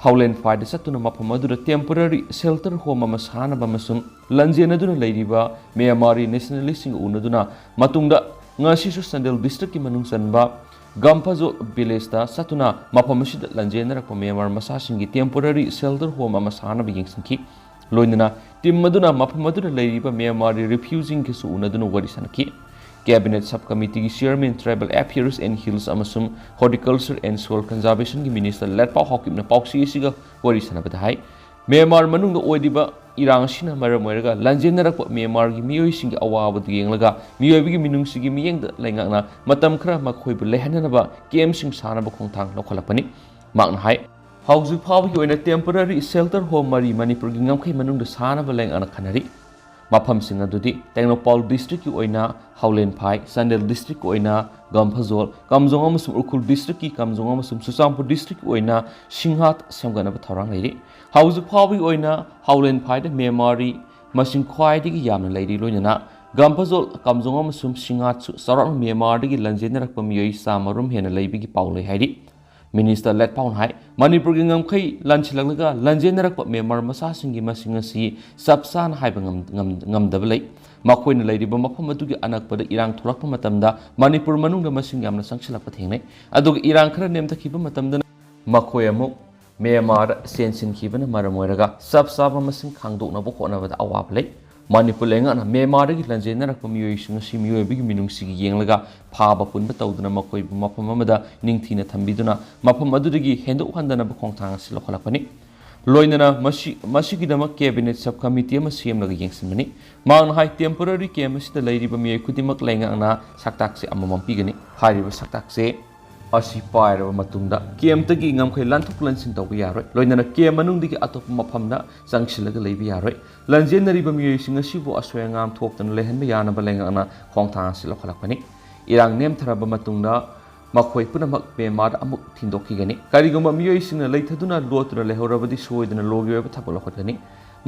ꯍꯥꯎꯂꯦꯟꯐꯥꯏꯗ ꯆꯠꯇꯨꯅ ꯃꯐꯝ ꯑꯗꯨꯗ temporary shelter home ꯑꯃ ꯁꯥꯅꯕ ꯑꯃꯁꯨꯡ ꯂꯥꯟꯖꯦꯟꯅꯗꯨꯅ ꯂꯩꯔꯤꯕ ꯃ꯭ꯌꯥꯟꯃꯥꯔꯤ nationalist ꯁꯤꯡꯒ ꯎꯅꯗꯨꯅ ꯃꯇꯨꯡꯗ ꯉꯁꯤꯁꯨ ꯆꯥꯟꯗꯦꯜ district ꯀꯤ ꯃꯅꯨꯡ ꯆꯟꯕ ꯒꯝꯐꯥꯖꯣꯜ village ꯇ ꯆꯠꯇꯨꯅ ꯃꯐꯝ ꯑꯁꯤꯗ ꯂꯥꯟꯖꯦꯟꯅꯔꯛꯄ ꯃ꯭ꯌꯥꯟꯃꯥꯔ ꯃꯆꯥꯁꯤꯡꯒꯤ temporary shelter home ꯑꯃ ꯁꯥꯅꯕ ꯌꯦꯡꯁꯤꯟꯈꯤ꯫ ꯂꯣꯏꯅꯅ team ꯑꯗꯨꯅ ꯃꯐꯝ ꯑꯗꯨꯗ ꯂꯩꯔꯤꯕ ꯃ꯭ꯌꯥꯟꯃꯥꯔꯒꯤ refugee ꯁꯤꯡꯒꯁꯨ ꯎꯅꯗꯨꯅ ꯋꯥꯔꯤ ꯁꯥꯅꯈꯤ꯫ Cabinet Subcommittee ꯒꯤ chairman Tribal Affairs and Hills ꯑꯃꯁꯨꯡ Horticulture and Soil Conservation ꯒꯤ minister ꯂꯦꯠꯄꯥꯎ ꯍꯥꯎꯀꯤꯞꯅ ꯄꯥꯎꯆꯦ ꯑꯁꯤꯒ ꯋꯥꯔꯤ ꯁꯥꯅꯕꯗ ꯍꯥꯏ, ꯃ꯭ꯌꯥꯟꯃꯥꯔ ꯃꯅꯨꯡꯗ ꯑꯣꯏꯔꯤꯕ ꯏꯔꯥꯡ ꯑꯁꯤꯅ ꯃꯔꯝ ꯑꯣꯏꯔꯒ ꯂꯥꯟꯖꯦꯟꯅꯔꯛꯄ ꯃ꯭ꯌꯥꯟꯃꯥꯔꯒꯤ ꯃꯤꯑꯣꯏꯁꯤꯡꯒꯤ ꯑꯋꯥꯕꯗꯨ ꯌꯦꯡꯂꯒ ꯃꯤꯑꯣꯏꯕꯒꯤ ꯃꯤꯅꯨꯡꯁꯤꯒꯤ ꯃꯤꯠꯌꯦꯡꯗ ꯂꯩꯉꯥꯛꯅ ꯃꯇꯝ ꯈꯔ ꯃꯈꯣꯏꯕꯨ ꯂꯩꯍꯟꯅꯅꯕ camp ꯁꯤꯡ ꯁꯥꯅꯕ ꯈꯣꯡꯊꯥꯡ ꯂꯧꯈꯠꯂꯛꯄꯅꯤ꯫ ꯃꯍꯥꯛꯅ ꯍꯥꯏ, ꯍꯧꯖꯤꯛ ꯐꯥꯎꯕꯒꯤ ꯑꯣꯏꯅ temporary shelter home ꯃꯔꯤ ꯃꯅꯤꯄꯨꯔꯒꯤ ꯉꯝꯈꯩ ꯃꯅꯨꯡꯗ ꯁꯥꯅꯕ ꯂꯩꯉꯥꯛꯅ ꯈꯟꯅꯔꯤ꯫ ꯃꯐꯝꯁꯤꯡ ꯑꯗꯨꯗꯤ ꯇꯦꯡꯅꯧꯄꯥꯜ district ꯀꯤ ꯑꯣꯏꯅ ꯍꯥꯎꯂꯦꯟꯐꯥꯏ, ꯆꯥꯟꯗꯦꯜ district ꯀꯤ ꯑꯣꯏꯅ ꯒꯝꯐꯥꯖꯣꯜ, ꯀꯥꯝꯖꯣꯡ ꯑꯃꯁꯨꯡ ꯎꯈ꯭ꯔꯨꯜ district ꯀꯤ ꯀꯥꯝꯖꯣꯡ ꯑꯃꯁꯨꯡ ꯆꯨꯔꯆꯥꯟꯄꯨꯔ district ꯀꯤ ꯑꯣꯏꯅ ꯁꯤꯡꯍꯥꯠ ꯁꯦꯝꯒꯠꯅꯕ ꯊꯧꯔꯥꯡ ꯂꯩꯔꯤ꯫ ꯍꯧꯖꯤꯛ ꯐꯥꯎꯕꯒꯤ ꯑꯣꯏꯅ ꯍꯥꯎꯂꯦꯟꯐꯥꯏꯗ ꯃ꯭ꯌꯥꯟꯃꯥꯔꯤ ꯃꯁꯤꯡ ꯈ꯭ꯋꯥꯏꯗꯒꯤ ꯌꯥꯝꯅ ꯂꯩꯔꯤ, ꯂꯣꯏꯅꯅ ꯒꯝꯐꯖꯣꯜ, ꯀꯥꯝꯖꯣꯡ ꯑꯃꯁꯨꯡ ꯁꯤꯡꯍꯥꯠꯁꯨ ꯆꯥꯎꯔꯥꯛꯅ ꯃ꯭ꯌꯥꯟꯃꯥꯔꯗꯒꯤ ꯂꯥꯟꯖꯦꯟꯅꯔꯛꯄ ꯃꯤꯑꯣꯏ ꯆꯥꯃꯔꯣꯝ ꯍꯦꯟꯅ ꯂꯩꯕꯒꯤ ꯄꯥꯎ ꯂꯩ ꯍꯥꯏꯔꯤ꯫ ꯃꯤꯅꯤꯁꯇꯔ ꯂꯦꯠ ꯄꯥꯎꯅ ꯍꯥꯏ, ꯃꯅꯤꯄꯨꯔꯒꯤ ꯉꯝꯈꯩ ꯂꯥꯟꯁꯤꯜꯂꯛꯂꯒ ꯂꯥꯟꯖꯦꯟꯅꯔꯛꯄ ꯃ꯭ꯌꯥꯟꯃꯥꯔ ꯃꯆꯥꯁꯤꯡꯒꯤ ꯃꯁꯤꯡ ꯑꯁꯤ ꯆꯞ ꯆꯥꯅ ꯍꯥꯏꯕ ꯉꯝ-, ꯉꯝ-, ꯉꯝꯗꯕ ꯂꯩ꯫ ꯃꯈꯣꯏꯅ ꯂꯩꯔꯤꯕ ꯃꯐꯝ ꯑꯗꯨꯒꯤ ꯑꯅꯛꯄꯗ ꯏꯔꯥꯡ ꯊꯣꯛꯂꯛꯄ ꯃꯇꯝꯗ ꯃꯅꯤꯄꯨꯔ ꯃꯅꯨꯡꯗ ꯃꯁꯤꯡ ꯌꯥꯝꯅ ꯆꯪꯁꯤꯜꯂꯛꯄ ꯊꯦꯡꯅꯩ꯫ ꯑꯗꯨꯒ ꯏꯔꯥꯡ ꯈꯔ ꯅꯦꯝꯊꯈꯤꯕ ꯃꯇꯝꯗꯅ ꯃꯈꯣꯏ ꯑꯃꯨꯛ ꯃ꯭ꯌꯥꯟꯃꯥꯔꯗ ꯆꯦꯟꯁꯤꯟꯈꯤꯕꯅ ꯃꯔꯝ ꯑꯣꯏꯔꯒ ꯆꯞ ꯆꯥꯕ ꯃꯁꯤꯡ ꯈꯪꯗꯣꯛꯅꯕ ꯍꯣꯠꯅꯕꯗ ꯑꯋꯥꯕ ꯂꯩ꯫ ꯃꯅꯤꯄꯨꯔ ꯂꯩꯉꯥꯛꯅ ꯃ꯭ꯌꯥꯟꯃꯥꯔꯗꯒꯤ ꯂꯥꯟꯖꯦꯟꯅꯔꯛꯄ ꯃꯤꯑꯣꯏꯁꯤꯡ ꯑꯁꯤ ꯃꯤꯑꯣꯏꯕꯒꯤ ꯃꯤꯅꯨꯡꯁꯤꯒꯤ ꯌꯦꯡꯂꯒ ꯐꯥꯕ ꯄꯨꯟꯕ ꯇꯧꯗꯨꯅ ꯃꯈꯣꯏꯕꯨ ꯃꯐꯝ ꯑꯃꯗ ꯅꯤꯡꯊꯤꯅ ꯊꯝꯕꯤꯗꯨꯅ ꯃꯐꯝ ꯑꯗꯨꯗꯒꯤ ꯍꯦꯟꯗꯣꯛꯍꯟꯗꯅꯕ ꯈꯣꯡꯊꯥꯡ ꯑꯁꯤ ꯂꯧꯈꯠꯂꯛꯄꯅꯤ꯫ ꯂꯣꯏꯅꯅ ꯃꯁꯤ, ꯃꯁꯤꯒꯤꯗꯃꯛ cabinet sub committee ꯑꯃ ꯁꯦꯝꯂꯒ ꯌꯦꯡꯁꯤꯟꯕꯅꯤ꯫ ꯃꯍꯥꯛꯅ ꯍꯥꯏ, temporary camp ꯑꯁꯤꯗ ꯂꯩꯔꯤꯕ ꯃꯤꯑꯣꯏ ꯈꯨꯗꯤꯡꯃꯛ ꯂꯩꯉꯥꯛꯅ ꯁꯛꯇꯥꯛꯁꯦ ꯑꯃꯃꯝ ꯄꯤꯒꯅꯤ꯫ ꯍꯥꯏꯔꯤꯕ ꯁꯛꯇꯥꯛꯁꯦ ꯑꯁꯤ ꯄꯥꯏꯔꯕ ꯃꯇꯨꯡꯗ campꯇꯒꯤ ꯉꯝꯈꯩ ꯂꯥꯟꯊꯣꯛ ꯂꯥꯟꯁꯤꯟ ꯇꯧꯕ ꯌꯥꯔꯣꯏ꯫ ꯂꯣꯏꯅꯅ camp ꯃꯅꯨꯡꯗꯒꯤ ꯑꯇꯣꯞꯄ ꯃꯐꯝꯗ ꯆꯪꯁꯤꯜꯂꯒ ꯂꯩꯕ ꯌꯥꯔꯣꯏ꯫ ꯂꯥꯟꯖꯦꯟꯅꯔꯤꯕ ꯃꯤꯑꯣꯏꯁꯤꯡ ꯑꯁꯤꯕꯨ ꯑꯁꯣꯏ ꯑꯉꯥꯝ ꯊꯣꯛꯇꯅ ꯂꯩꯍꯟꯕ ꯌꯥꯅꯕ ꯂꯩꯉꯥꯛꯅ ꯈꯣꯡꯊꯥꯡ ꯑꯁꯤ ꯂꯧꯈꯠꯂꯛꯄꯅꯤ꯫ ꯏꯔꯥꯡ ꯅꯦꯝꯊꯔꯕ ꯃꯇꯨꯡꯗ ꯃꯈꯣꯏ ꯄꯨꯝꯅꯃꯛ ꯃ꯭ꯌꯥꯟꯃꯥꯔꯗ ꯑꯃꯨꯛ ꯊꯤꯟꯗꯣꯛꯈꯤꯒꯅꯤ꯫ ꯀꯔꯤꯒꯨꯝꯕ ꯃꯤꯑꯣꯏꯁꯤꯡꯅ ꯂꯩꯊꯗꯨꯅ ꯂꯣꯠꯇꯨꯅ ꯂꯩꯍꯧꯔꯕꯗꯤ ꯁꯣꯏꯗꯅ ꯂꯣꯒꯤ ꯑꯣꯏꯕ ꯊꯕꯛ ꯂꯧꯈꯠꯀꯅꯤ꯫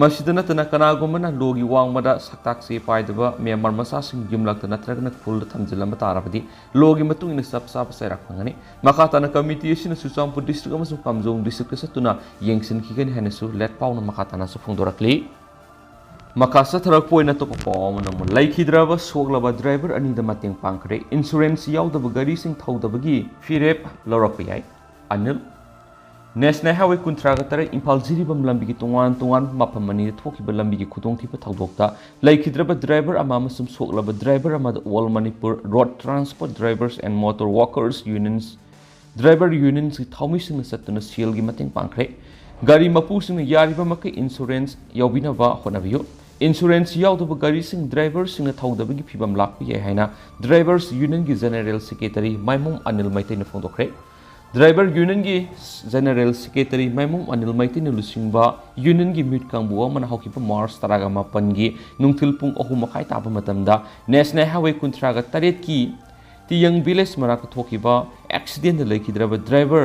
ꯃꯁꯤꯗ ꯅꯠꯇꯅ ꯀꯅꯥꯒꯨꯝꯕꯅ ꯂꯣꯒꯤ ꯋꯥꯡꯃꯗ ꯁꯛꯇꯥꯛ ꯆꯦ ꯄꯥꯏꯗꯕ ꯃ꯭ꯌꯥꯟꯃꯥꯔ ꯃꯆꯥꯁꯤꯡ ꯌꯨꯝꯂꯛꯇ ꯅꯠꯇ꯭ꯔꯒꯅ ꯈꯨꯜꯗ ꯊꯝꯖꯤꯜꯂꯝꯕ ꯇꯥꯔꯕꯗꯤ ꯂꯣꯒꯤ ꯃꯇꯨꯡ ꯏꯟꯅ ꯆꯞ ꯆꯥꯕ ꯆꯩꯔꯥꯛ ꯐꯪꯒꯅꯤ꯫ ꯃꯈꯥ ꯇꯥꯅ committee ꯑꯁꯤꯅ ꯆꯨꯔꯆꯥꯟꯄꯨꯔ district ꯑꯃꯁꯨꯡ ꯀꯥꯝꯖꯣꯡ districtꯇ ꯆꯠꯇꯨꯅ ꯌꯦꯡꯁꯤꯟꯈꯤꯒꯅꯤ ꯍꯥꯏꯅꯁꯨ ꯂꯦꯠ ꯄꯥꯎꯅ ꯃꯈꯥ ꯇꯥꯅꯁꯨ ꯐꯣꯡꯗꯣꯔꯛꯂꯤ꯫ ꯃꯈꯥ ꯆꯠꯊꯔꯛꯄ ꯑꯣꯏꯅ ꯑꯇꯣꯞꯄ ꯄꯥꯎ ꯑꯃ ꯅꯪꯕꯨ ꯂꯩꯈꯤꯗ꯭ꯔꯕ ꯁꯣꯛꯂꯕ driver ꯑꯅꯤꯗ ꯃꯇꯦꯡ ꯄꯥꯡꯈ꯭ꯔꯦ꯫ Insurance ꯌꯥꯎꯗꯕ ꯒꯥꯔꯤꯁꯤꯡ ꯊꯧꯗꯕꯒꯤ ꯐꯤꯔꯦꯞ ꯂꯧꯔꯛꯄ ꯌꯥꯏ꯫ ꯑꯅꯤꯜ꯫ National Highway ꯀꯨꯟꯊ꯭ꯔꯥꯒ ꯇꯔꯦꯠ ꯏꯝꯐꯥꯜ ꯖꯤꯔꯤꯕꯥꯝ ꯂꯝꯕꯤꯒꯤ ꯇꯣꯉꯥꯟ ꯇꯣꯉꯥꯟꯕ ꯃꯐꯝ ꯑꯅꯤꯗ ꯊꯣꯛꯈꯤꯕ ꯂꯝꯕꯤꯒꯤ ꯈꯨꯗꯣꯡꯊꯤꯕ ꯊꯧꯗꯣꯛꯇ ꯂꯩꯈꯤꯗ꯭ꯔꯕ driver ꯑꯃ ꯑꯃꯁꯨꯡ ꯁꯣꯛꯂꯕ driver ꯑꯃꯗ All Manipur Road Transport Drivers and Motor Workers Unions Driver Unionꯒꯤ ꯊꯧꯃꯤꯁꯤꯡꯅ ꯆꯠꯇꯨꯅ ꯁꯦꯜꯒꯤ ꯃꯇꯦꯡ ꯄꯥꯡꯈ꯭ꯔꯦ꯫ ꯒꯥꯔꯤ ꯃꯄꯨꯁꯤꯡꯅ ꯌꯥꯔꯤꯕ ꯃꯈꯩ insurance ꯌꯥꯎꯕꯤꯅꯕ ꯍꯣꯠꯅꯕꯤꯌꯨ꯫ Insurance ꯌꯥꯎꯗꯕ ꯒꯥꯔꯤꯁꯤꯡ driverꯁꯤꯡꯅ ꯊꯧꯗꯕꯒꯤ ꯐꯤꯚꯝ ꯂꯥꯛꯄ ꯌꯥꯏ ꯍꯥꯏꯅ Drivers Unionꯒꯤ General Secretary ꯃꯥꯏꯃꯨꯡ Anil ꯃꯩꯇꯩꯅ ꯐꯣꯡꯗꯣꯛꯈ꯭ꯔꯦ꯫ Driver Unionꯒꯤ General Secretary ꯃꯥꯏꯃꯨꯡ Anil ꯃꯩꯇꯩꯅ ꯂꯨꯆꯤꯡꯕ unionꯒꯤ ꯃꯤꯍꯨꯠ ꯀꯥꯡꯕꯨ ꯑꯃꯅ ꯍꯧꯈꯤꯕ March ꯇꯔꯥꯒ ꯃꯥꯄꯟꯒꯤ ꯅꯨꯡꯊꯤꯜ ꯄꯨꯡ ꯑꯍꯨꯝ ꯃꯈꯥꯏ ꯇꯥꯕ ꯃꯇꯝꯗ National Highway ꯀꯨꯟꯊ꯭ꯔꯥꯒ ꯇꯔꯦꯠꯀꯤ ꯇꯤꯌꯪ village ꯃꯅꯥꯛꯇ ꯊꯣꯛꯈꯤꯕ accidentꯗ ꯂꯩꯈꯤꯗ꯭ꯔꯕ driver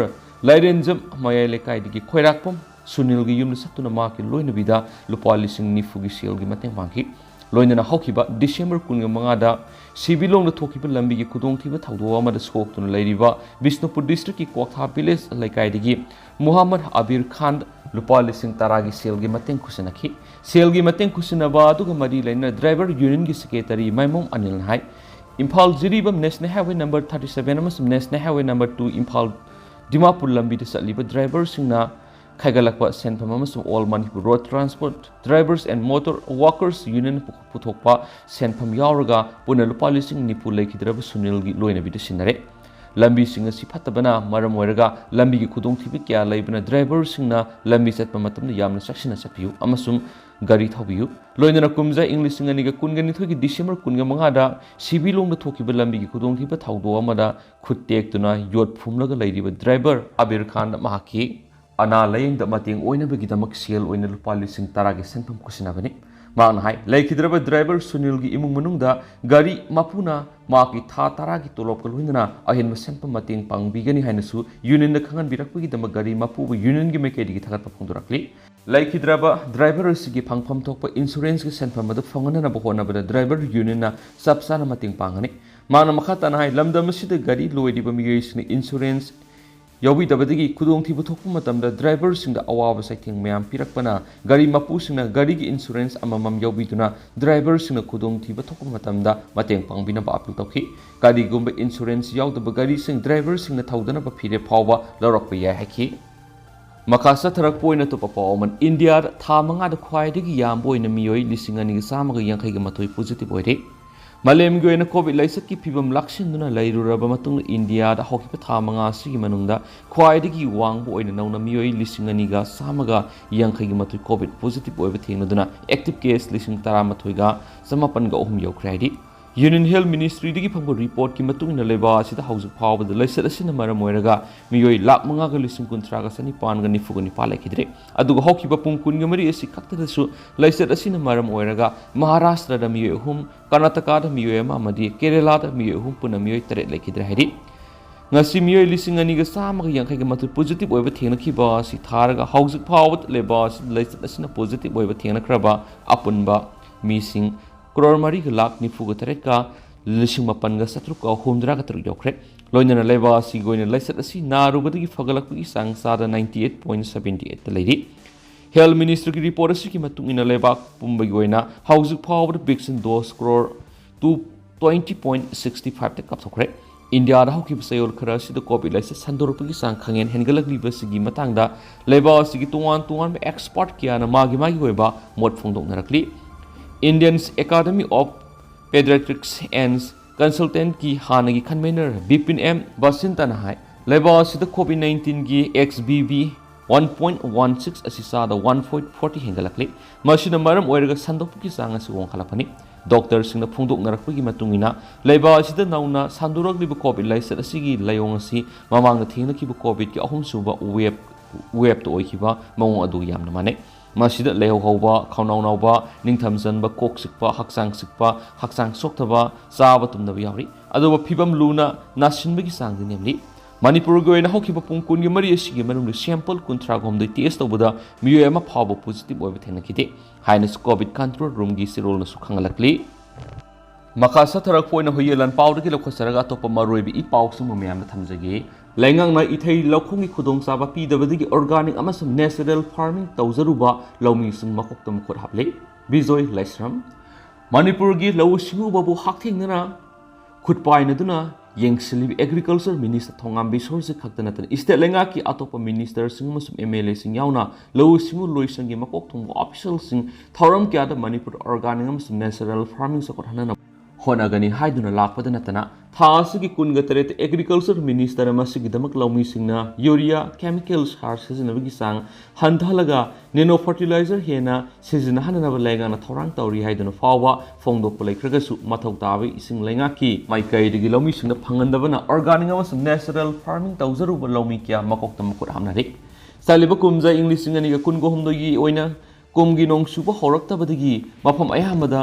ꯂꯥꯏꯔꯦꯟꯖꯝ ꯃꯌꯥꯏ ꯂꯩꯀꯥꯏꯗꯒꯤ ꯈꯣꯏꯔꯥꯛꯄꯝ ꯁꯨꯅꯤꯜꯒꯤ ꯌꯨꯝꯗ ꯆꯠꯇꯨꯅ ꯃꯍꯥꯛꯀꯤ ꯂꯣꯏꯅꯕꯤꯗ ꯂꯨꯄꯥ ꯂꯤꯁꯤꯡ ꯅꯤꯐꯨꯒꯤ ꯁꯦꯜꯒꯤ ꯃꯇꯦꯡ ꯄꯥꯡꯈꯤ꯫ ꯂꯣꯏꯅꯅ ꯍꯧꯈꯤꯕ ꯗꯤꯁꯦꯝꯕꯔ ꯀꯨꯟꯃꯉꯥꯗ ꯁꯤꯕꯤꯂꯣꯡꯗ ꯊꯣꯛꯈꯤꯕ ꯂꯝꯕꯤꯒꯤ ꯈꯨꯗꯣꯡꯊꯤꯕ ꯊꯧꯗꯣꯛ ꯑꯃꯗ ꯁꯣꯛꯇꯨꯅ ꯂꯩꯔꯤꯕ ꯕꯤꯁꯅꯨꯄꯨꯔ ꯗꯤꯁꯇ꯭ꯔꯤꯛꯀꯤ ꯀ꯭ꯋꯥꯛꯊꯥ ꯚꯤꯂꯦꯖ ꯂꯩꯀꯥꯏꯗꯒꯤ ꯃꯨꯍꯝꯃꯗ ꯑꯕꯤꯔ ꯈꯥꯟ ꯂꯨꯄꯥ ꯂꯤꯁꯤꯡ ꯇꯔꯥꯒꯤ ꯁꯦꯜꯒꯤ ꯃꯇꯦꯡ ꯈꯨꯠꯁꯤꯟꯅꯈꯤ꯫ ꯁꯦꯜꯒꯤ ꯃꯇꯦꯡ ꯈꯨꯠꯁꯤꯟꯅꯕ ꯑꯗꯨꯒ ꯃꯔꯤ ꯂꯩꯅꯅ ꯗ꯭ꯔꯥꯏꯚꯔ ꯌꯨꯅꯤꯌꯟꯒꯤ ꯁꯦꯀ꯭ꯔꯦꯇꯔꯤ ꯃꯥꯏꯃꯣꯝ ꯑꯅꯤꯜꯅ ꯍꯥꯏ, Imphal Jiribam national highway number thirty seven ꯑꯃꯁꯨꯡ national highway number two Imphal Dimapur ꯂꯝꯕꯤꯗ ꯆꯠꯂꯤꯕ ꯗ꯭ꯔꯥꯏꯚꯔꯁꯤꯡꯅ ꯈꯥꯏꯒꯠꯂꯛꯄ ꯁꯦꯟꯐꯝ ꯑꯃꯁꯨꯡ All Manipur Road Transport Drivers and Motor Workers Union ꯄꯨꯊꯣꯛꯄ ꯁꯦꯟꯐꯝ ꯌꯥꯎꯔꯒ ꯄꯨꯟꯅ ꯂꯨꯄꯥ ꯂꯤꯁꯤꯡ ꯅꯤꯐꯨ ꯂꯩꯈꯤꯗ꯭ꯔꯕ ꯁꯨꯅꯤꯜꯒꯤ ꯂꯣꯏꯅꯕꯤꯗ ꯁꯤꯟꯅꯔꯦ꯫ ꯂꯝꯕꯤꯁꯤꯡ ꯑꯁꯤ ꯐꯠꯇꯕꯅ ꯃꯔꯝ ꯑꯣꯏꯔꯒ ꯂꯝꯕꯤꯒꯤ ꯈꯨꯗꯣꯡꯊꯤꯕ ꯀꯌꯥ ꯂꯩꯕꯅ ꯗ꯭ꯔꯥꯏꯚꯔꯁꯤꯡꯅ ꯂꯝꯕꯤ ꯆꯠꯄ ꯃꯇꯝꯗ ꯌꯥꯝꯅ ꯆꯦꯛꯁꯤꯟꯅ ꯆꯠꯄꯤꯌꯨ ꯑꯃꯁꯨꯡ ꯒꯥꯔꯤ ꯊꯧꯕꯤꯌꯨ꯫ ꯂꯣꯏꯅꯅ ꯀꯨꯝꯖꯥ ꯏꯪ ꯂꯤꯁꯤꯡ ꯑꯅꯤꯒ ꯀꯨꯟꯒ ꯅꯤꯊꯣꯏꯒꯤ ꯗꯤꯁꯦꯝꯕꯔ ꯀꯨꯟꯒ ꯃꯉꯥꯗ ꯁꯤꯕꯤꯂꯣꯡꯗ ꯊꯣꯛꯈꯤꯕ ꯂꯝꯕꯤꯒꯤ ꯈꯨꯗꯣꯡꯊꯤꯕ ꯊꯧꯗꯣꯛ ꯑꯃꯗ ꯈꯨꯠ ꯇꯦꯛꯇꯨꯅ ꯌꯣꯠ ꯐꯨꯝꯂꯒ ꯂꯩꯔꯤꯕ ꯗ꯭ꯔꯥꯏꯚꯔ ꯑꯕꯤꯔ ꯈꯥꯟꯗ ꯃꯍꯥꯛꯀꯤ ꯑꯅꯥ ꯂꯥꯌꯦꯡꯗ ꯃꯇꯦꯡ ꯑꯣꯏꯅꯕꯒꯤꯗꯃꯛ ꯁꯦꯜ ꯑꯣꯏꯅ ꯂꯨꯄꯥ ꯂꯤꯁꯤꯡ ꯇꯔꯥꯒꯤ ꯁꯦꯟꯐꯝ ꯈꯨꯠꯁꯤꯟꯅꯕꯅꯤ꯫ ꯃꯍꯥꯛꯅ ꯍꯥꯏ, ꯂꯩꯈꯤꯗ꯭ꯔꯕ ꯗ꯭ꯔꯥꯏꯚꯔ ꯁꯨꯅꯤꯜꯒꯤ ꯏꯃꯨꯡ ꯃꯅꯨꯡꯗ ꯒꯥꯔꯤ ꯃꯄꯨꯅ ꯃꯍꯥꯛꯀꯤ ꯊꯥ ꯇꯔꯥꯒꯤ ꯇꯣꯂꯣꯞꯀ ꯂꯣꯏꯅꯅ ꯑꯍꯦꯟꯕ ꯁꯦꯟꯐꯝ ꯃꯇꯦꯡ ꯄꯥꯡꯕꯤꯒꯅꯤ ꯍꯥꯏꯅꯁꯨ ꯌꯨꯅꯤꯌꯟꯗ ꯈꯪꯍꯟꯕꯤꯔꯛꯄꯒꯤꯗꯃꯛ ꯒꯥꯔꯤ ꯃꯄꯨꯕꯨ ꯌꯨꯅꯤꯌꯟꯒꯤ ꯃꯥꯏꯀꯩꯗꯒꯤ ꯊꯥꯒꯠꯄ ꯐꯣꯡꯗꯣꯔꯛꯂꯤ꯫ ꯂꯩꯈꯤꯗ꯭ꯔꯕ ꯗ꯭ꯔꯥꯏꯚꯔ ꯑꯁꯤꯒꯤ ꯐꯪꯐꯝ ꯊꯣꯛꯄ ꯏꯟꯁꯨꯔꯦꯟꯁꯀꯤ ꯁꯦꯟꯐꯝ ꯑꯗꯨ ꯐꯪꯍꯟꯅꯕ ꯍꯣꯠꯅꯕꯗ ꯗ꯭ꯔꯥꯏꯚꯔ ꯌꯨꯅꯤꯌꯟꯅ ꯆꯞ ꯆꯥꯅ ꯃꯇꯦꯡ ꯄꯥꯡꯒꯅꯤ꯫ ꯃꯍꯥꯛꯅ ꯃꯈꯥ ꯇꯥꯅ ꯍꯥꯏ, ꯂꯝꯗꯝ ꯑꯁꯤꯗ ꯒꯥꯔꯤ ꯂꯣꯏꯔꯤꯕ ꯃꯤꯑꯣꯏꯁꯤꯡꯅ ꯏꯟꯁꯨꯔꯦꯟꯁ ꯌꯥꯎꯕꯤꯗꯕꯗꯒꯤ ꯈꯨꯗꯣꯡꯊꯤꯕ ꯊꯣꯛꯄ ꯃꯇꯝꯗ ꯗ꯭ꯔꯥꯏꯚꯔꯁꯤꯡꯗ ꯑꯋꯥꯕ ꯆꯩꯊꯦꯡ ꯃꯌꯥꯝ ꯄꯤꯔꯛꯄꯅ ꯒꯥꯔꯤ ꯃꯄꯨꯁꯤꯡꯅ ꯒꯥꯔꯤꯒꯤ ꯏꯟꯁꯨꯔꯦꯟꯁ ꯑꯃꯃꯝ ꯌꯥꯎꯕꯤꯗꯨꯅ ꯗ꯭ꯔꯥꯏꯚꯔꯁꯤꯡꯅ ꯈꯨꯗꯣꯡꯊꯤꯕ ꯊꯣꯛꯄ ꯃꯇꯝꯗ ꯃꯇꯦꯡ ꯄꯥꯡꯕꯤꯅꯕ ꯑꯄꯤꯜ ꯇꯧꯈꯤ꯫ ꯀꯔꯤꯒꯨꯝꯕ ꯏꯟꯁꯨꯔꯦꯟꯁ ꯌꯥꯎꯗꯕ ꯒꯥꯔꯤꯁꯤꯡ ꯗ꯭ꯔꯥꯏꯚꯔꯁꯤꯡꯅ ꯊꯧꯗꯅꯕ ꯐꯤꯔꯦꯞ ꯐꯥꯎꯕ ꯂꯧꯔꯛꯄ ꯌꯥꯏ ꯍꯥꯏꯈꯤ꯫ ꯃꯈꯥ ꯆꯠꯊꯔꯛꯄ ꯑꯣꯏꯅ ꯑꯇꯣꯞꯄ ꯄꯥꯎ ꯑꯃꯅ, ꯏꯟꯗꯤꯌꯥꯗ ꯊꯥ ꯃꯉꯥꯗ ꯈ꯭ꯋꯥꯏꯗꯒꯤ ꯌꯥꯝꯕ ꯑꯣꯏꯅ ꯃꯤꯑꯣꯏ ꯂꯤꯁꯤꯡ ꯑꯅꯤꯒ ꯆꯥꯝꯃꯒ ꯌꯥꯡꯈꯩꯒ ꯃꯥꯊꯣꯏ ꯄꯣꯖꯤꯇꯤꯚ ꯑꯣꯏꯔꯦ꯫ ꯃꯥꯂꯦꯝꯒꯤ ꯑꯣꯏꯅ ꯀꯣꯚꯤꯗ ꯂꯥꯏꯆꯠꯀꯤ ꯐꯤꯕꯝ ꯂꯥꯛꯁꯤꯟꯗꯨꯅ ꯂꯩꯔꯨꯔꯕ ꯃꯇꯨꯡꯗ ꯏꯟꯗꯤꯌꯥꯗ ꯍꯧꯈꯤꯕ ꯊꯥ ꯃꯉꯥ ꯑꯁꯤꯒꯤ ꯃꯅꯨꯡꯗ ꯈ꯭ꯋꯥꯏꯗꯒꯤ ꯋꯥꯡꯕ ꯑꯣꯏꯅ ꯅꯧꯅ ꯃꯤꯑꯣꯏ ꯂꯤꯁꯤꯡ ꯑꯅꯤꯒ ꯆꯥꯝꯃꯒ ꯌꯥꯡꯈꯩꯒ ꯃꯥꯊꯣꯏ ꯀꯣꯚꯤꯗ ꯄꯣꯖꯤꯇꯤꯚ ꯑꯣꯏꯕ ꯊꯦꯡꯅꯗꯨꯅ ꯑꯦꯛꯇꯤꯚ ꯀꯦꯁ ꯂꯤꯁꯤꯡ ꯇꯔꯥꯃꯥꯊꯣꯏꯒ ꯆꯃꯥꯄꯟꯒ ꯑꯍꯨꯝ ꯌꯧꯈ꯭ꯔꯦ ꯍꯥꯏꯔꯤ꯫ ꯌꯨꯅꯤꯌꯟ ꯍꯦꯜꯊ ꯃꯤꯅꯤꯁꯇ꯭ꯔꯤꯗꯒꯤ ꯐꯪꯕ ꯔꯤꯄꯣꯔꯠꯀꯤ ꯃꯇꯨꯡ ꯏꯟꯅ ꯂꯩꯕꯥꯛ ꯑꯁꯤꯗ ꯍꯧꯖꯤꯛ ꯐꯥꯎꯕꯗ ꯂꯥꯏꯆꯠ ꯑꯁꯤꯅ ꯃꯔꯝ ꯑꯣꯏꯔꯒ ꯃꯤꯑꯣꯏ ꯂꯥꯈ ꯃꯉꯥꯒ ꯂꯤꯁꯤꯡ ꯀꯨꯟꯊ꯭ꯔꯥꯒ ꯆꯅꯤꯄꯥꯟꯒ ꯅꯤꯐꯨꯒ ꯅꯤꯄꯥꯟ ꯂꯩꯈꯤꯗ꯭ꯔꯦ꯫ ꯑꯗꯨꯒ ꯍꯧꯈꯤꯕ ꯄꯨꯡ ꯀꯨꯟꯒ ꯃꯔꯤ ꯑꯁꯤ ꯈꯛꯇꯗꯁꯨ ꯂꯥꯏꯆꯠ ꯑꯁꯤꯅ ꯃꯔꯝ ꯑꯣꯏꯔꯒ ꯃꯍꯥꯔꯥꯁꯇ꯭ꯔꯗ ꯃꯤꯑꯣꯏ ꯑꯍꯨꯝ, ꯀꯔꯅꯥꯇꯀꯥꯗ ꯃꯤꯑꯣꯏ ꯑꯃ ꯑꯃꯗꯤ ꯀꯦꯔꯦꯂꯥꯗ ꯃꯤꯑꯣꯏ ꯑꯍꯨꯝ ꯄꯨꯟꯅ ꯃꯤꯑꯣꯏ ꯇꯔꯦꯠ ꯂꯩꯈꯤꯗ꯭ꯔꯦ ꯍꯥꯏꯔꯤ꯫ ꯉꯁꯤ ꯃꯤꯑꯣꯏ ꯂꯤꯁꯤꯡ ꯑꯅꯤꯒ ꯆꯥꯝꯃꯒ ꯌꯥꯡꯈꯩꯒ ꯃꯥꯊꯣꯏ ꯄꯣꯖꯤꯇꯤꯚ ꯑꯣꯏꯕ ꯊꯦꯡꯅꯈꯤꯕ ꯑꯁꯤ ꯊꯥꯔꯒ ꯍꯧꯖꯤꯛ ꯐꯥꯎꯕꯗ ꯂꯩꯕꯥꯛ ꯑꯁꯤꯗ ꯂꯥꯏꯆꯠ ꯑꯁꯤꯅ ꯄꯣꯖꯤꯇꯤꯚ ꯑꯣꯏꯕ ꯊꯦꯡꯅꯈ꯭ꯔꯕ ꯑꯄꯨꯟꯕ ꯃꯤꯁꯤꯡ ꯀ꯭ꯔꯣꯔ ꯃꯔꯤꯒ ꯂꯥꯈ ꯅꯤꯐꯨꯒ ꯇꯔꯦꯠꯀ ꯂꯤꯁꯤꯡ ꯃꯥꯄꯟꯒ ꯆꯥꯇ꯭ꯔꯨꯛꯀ ꯍꯨꯝꯗ꯭ꯔꯥꯒ ꯇꯔꯨꯛ ꯌꯧꯈ꯭ꯔꯦ꯫ ꯂꯣꯏꯅꯅ ꯂꯩꯕꯥꯛ ꯑꯁꯤꯒꯤ ꯑꯣꯏꯅ ꯂꯥꯏꯆꯠ ꯑꯁꯤ ꯅꯥꯔꯨꯕꯗꯒꯤ ꯐꯒꯠꯂꯛꯄꯒꯤ ꯆꯥꯡ ꯆꯥꯗ ninety eight point seventy eight ꯂꯩꯔꯤ꯫ Health Ministry ꯒꯤ report ꯑꯁꯤꯒꯤ ꯃꯇꯨꯡ ꯏꯟꯅ ꯂꯩꯕꯥꯛ ꯄꯨꯝꯕꯒꯤ ꯑꯣꯏꯅ ꯍꯧꯖꯤꯛ ꯐꯥꯎꯕꯗ vaccine dose crore two twenty point sixty five ꯀꯥꯞꯊꯣꯛꯈ꯭ꯔꯦ꯫ ꯏꯟꯗꯤꯌꯥꯗ ꯍꯧꯈꯤꯕ ꯆꯌꯣꯜ ꯈꯔ ꯑꯁꯤꯗ ꯀꯣꯚꯤꯗ ꯂꯥꯏꯆꯠ ꯁꯟꯗꯣꯔꯛꯄꯒꯤ ꯆꯥꯡ ꯈꯪꯍꯦꯟ ꯍꯦꯟꯒꯠꯂꯛꯂꯤꯕꯁꯤꯒꯤ ꯃꯇꯥꯡꯗ ꯂꯩꯕꯥꯛ ꯑꯁꯤꯒꯤ ꯇꯣꯉꯥꯟ ꯇꯣꯉꯥꯟꯕ expert ꯀꯌꯥꯅ ꯃꯥꯒꯤ ꯃꯥꯒꯤ ꯑꯣꯏꯕ ꯃꯣꯠ ꯐꯣꯡꯗꯣꯛꯅꯔꯛꯂꯤ꯫ Indians Academy of Pediatrics and Consultant ꯀꯤ ꯍꯥꯟꯅꯒꯤ convener ꯕꯤꯄꯤꯟ ꯑꯦꯝ ꯕꯁꯤꯟꯇꯅ ꯍꯥꯏ, ꯂꯩꯕꯥꯛ ꯑꯁꯤꯗ ꯀꯣꯚꯤꯗ nineteen ꯒꯤ XBB one point one six ꯑꯁꯤ ꯆꯥꯗ one point forty ꯍꯦꯟꯒꯠꯂꯛꯂꯤ꯫ ꯃꯁꯤꯅ ꯃꯔꯝ ꯑꯣꯏꯔꯒ ꯁꯟꯗꯣꯛꯄꯒꯤ ꯆꯥꯡ ꯑꯁꯤ ꯋꯥꯡꯈꯠꯂꯛꯄꯅꯤ꯫ ꯗꯣꯛꯇꯔꯁꯤꯡꯅ ꯐꯣꯡꯗꯣꯛꯅꯔꯛꯄꯒꯤ ꯃꯇꯨꯡ ꯏꯟꯅ, ꯂꯩꯕꯥꯛ ꯑꯁꯤꯗ ꯅꯧꯅ ꯁꯟꯗꯣꯔꯛꯂꯤꯕ ꯀꯣꯚꯤꯗ ꯂꯥꯏꯆꯠ ꯑꯁꯤꯒꯤ ꯂꯥꯏꯑꯣꯡ ꯑꯁꯤ ꯃꯃꯥꯡꯗ ꯊꯦꯡꯅꯈꯤꯕ ꯀꯣꯚꯤꯗꯀꯤ ꯑꯍꯨꯝꯁꯨꯕ wave, wave ꯇ ꯑꯣꯏꯈꯤꯕ ꯃꯑꯣꯡ ꯑꯗꯨꯒ ꯌꯥꯝꯅ ꯃꯥꯟꯅꯩ꯫ ꯃꯁꯤꯗ ꯂꯥꯏꯍꯧ ꯍꯧꯕ, ꯈꯧꯅꯥꯎ ꯅꯥꯎꯕ, ꯅꯤꯡꯊꯝ ꯆꯟꯕ, ꯀꯣꯛ ꯆꯤꯛꯄ, ꯍꯛꯆꯥꯡ ꯆꯤꯛꯄ, ꯍꯛꯆꯥꯡ ꯁꯣꯛꯊꯕ, ꯆꯥꯕ ꯇꯨꯝꯗꯕ ꯌꯥꯎꯔꯤ꯫ ꯑꯗꯨꯕꯨ ꯐꯤꯕꯝ ꯂꯨꯅ ꯅꯥꯁꯤꯟꯕꯒꯤ ꯆꯥꯡꯗꯤ ꯅꯦꯝꯂꯤ꯫ ꯃꯅꯤꯄꯨꯔꯒꯤ ꯑꯣꯏꯅ ꯍꯧꯈꯤꯕ ꯄꯨꯡ ꯀꯨꯟꯒ ꯃꯔꯤ ꯑꯁꯤꯒꯤ ꯃꯅꯨꯡꯗ sample ꯀꯨꯟꯊ꯭ꯔꯥꯒ ꯍꯨꯝꯗꯣꯏ test ꯇꯧꯕꯗ ꯃꯤꯑꯣꯏ ꯑꯃ ꯐꯥꯎꯕ positive ꯑꯣꯏꯕ ꯊꯦꯡꯅꯈꯤꯗꯦ ꯍꯥꯏꯅꯁꯨ ꯀꯣꯚꯤꯗ control room ꯒꯤ ꯆꯦꯔꯣꯜꯅꯁꯨ ꯈꯪꯍꯜꯂꯛꯂꯤ꯫ ꯃꯈꯥ ꯆꯠꯊꯔꯛꯄ ꯑꯣꯏꯅ ꯍꯨꯏꯌꯦꯟ ꯂꯥꯟꯄꯥꯎꯗꯒꯤ ꯂꯧꯈꯠꯆꯔꯒ ꯑꯇꯣꯞꯄ ꯃꯔꯨꯑꯣꯏꯕ ꯏ ꯄꯥꯎꯁꯤꯡꯕꯨ ꯃꯌꯥꯝꯗ ꯊꯝꯖꯒꯦ꯫ ꯂꯩꯉꯥꯛꯅ ꯏꯊꯩ ꯂꯧꯈꯣꯡꯒꯤ ꯈꯨꯗꯣꯡꯆꯥꯕ ꯄꯤꯗꯕꯗꯒꯤ organic ꯑꯃꯁꯨꯡ natural farming ꯇꯧꯖꯔꯨꯕ ꯂꯧꯃꯤꯁꯤꯡ ꯃꯀꯣꯛꯇ ꯃꯈꯨꯠ ꯍꯥꯞꯂꯦ꯫ ꯕꯤꯖꯣꯏ ꯂꯥꯏꯁ꯭ꯔꯝ꯫ ꯃꯅꯤꯄꯨꯔꯒꯤ ꯂꯧꯎ ꯁꯤꯡꯎꯕꯕꯨ ꯍꯛꯊꯦꯡꯅꯅ ꯈꯨꯠ ꯄꯥꯏꯅꯗꯨꯅ ꯌꯦꯡꯁꯤꯜꯂꯤꯕ Agriculture Minister ꯊꯣꯉꯥꯝ ꯕꯤꯁꯣꯔꯖꯤꯠ ꯈꯛꯇ ꯅꯠꯇꯅ state ꯂꯩꯉꯥꯛꯀꯤ ꯑꯇꯣꯞꯄ minister ꯁꯤꯡ ꯑꯃꯁꯨꯡ MLA ꯁꯤꯡ ꯌꯥꯎꯅ ꯂꯧꯎ ꯁꯤꯡꯎ ꯂꯣꯏꯁꯪꯒꯤ ꯃꯀꯣꯛ ꯊꯣꯡꯕ official ꯁꯤꯡ ꯊꯧꯔꯝ ꯀꯌꯥꯗ ꯃꯅꯤꯄꯨꯔꯗ organic ꯑꯃꯁꯨꯡ natural farming ꯆꯥꯎꯈꯠꯍꯟꯅꯕ ꯍꯣꯠꯅꯒꯅꯤ ꯍꯥꯏꯗꯨꯅ ꯂꯥꯛꯄꯗ ꯅꯠꯇꯅ, ꯊꯥ ꯑꯁꯤꯒꯤ ꯀꯨꯟꯒ ꯇꯔꯦꯠꯇ Agriculture Minister ꯃꯁꯤꯒꯤꯗꯃꯛ ꯂꯧꯃꯤꯁꯤꯡꯅ urea chemical ꯍꯥꯔ ꯁꯤꯖꯤꯟꯅꯕꯒꯤ ꯆꯥꯡ ꯍꯟꯊꯍꯜꯂꯒ nano fertilizer ꯍꯦꯟꯅ ꯁꯤꯖꯤꯟꯅꯍꯟꯅꯅꯕ ꯂꯩꯉꯥꯛꯅ ꯊꯧꯔꯥꯡ ꯇꯧꯔꯤ ꯍꯥꯏꯗꯨꯅ ꯐꯥꯎꯕ ꯐꯣꯡꯗꯣꯛꯄ ꯂꯩꯈ꯭ꯔꯒꯁꯨ, ꯃꯊꯧ ꯇꯥꯕ ꯏꯁꯤꯡ ꯂꯩꯉꯥꯛꯀꯤ ꯃꯥꯏꯀꯩꯗꯒꯤ ꯂꯧꯃꯤꯁꯤꯡꯗ ꯐꯪꯍꯟꯗꯕꯅ organic ꯑꯃꯁꯨꯡ natural farming ꯇꯧꯖꯔꯨꯕ ꯂꯧꯃꯤ ꯀꯌꯥ ꯃꯀꯣꯛꯇ ꯃꯈꯨꯠ ꯍꯥꯞꯅꯔꯤ꯫ ꯆꯠꯂꯤꯕ ꯀꯨꯝꯖꯥ ꯏꯪ ꯂꯤꯁꯤꯡ ꯑꯅꯤꯒ ꯀꯨꯟꯒ ꯍꯨꯝꯗꯣꯏꯒꯤ ꯑꯣꯏꯅ ꯀꯨꯝꯒꯤ ꯅꯣꯡ ꯆꯨꯕ ꯍꯧꯔꯛꯇꯕꯗꯒꯤ ꯃꯐꯝ ꯑꯌꯥꯝꯕꯗ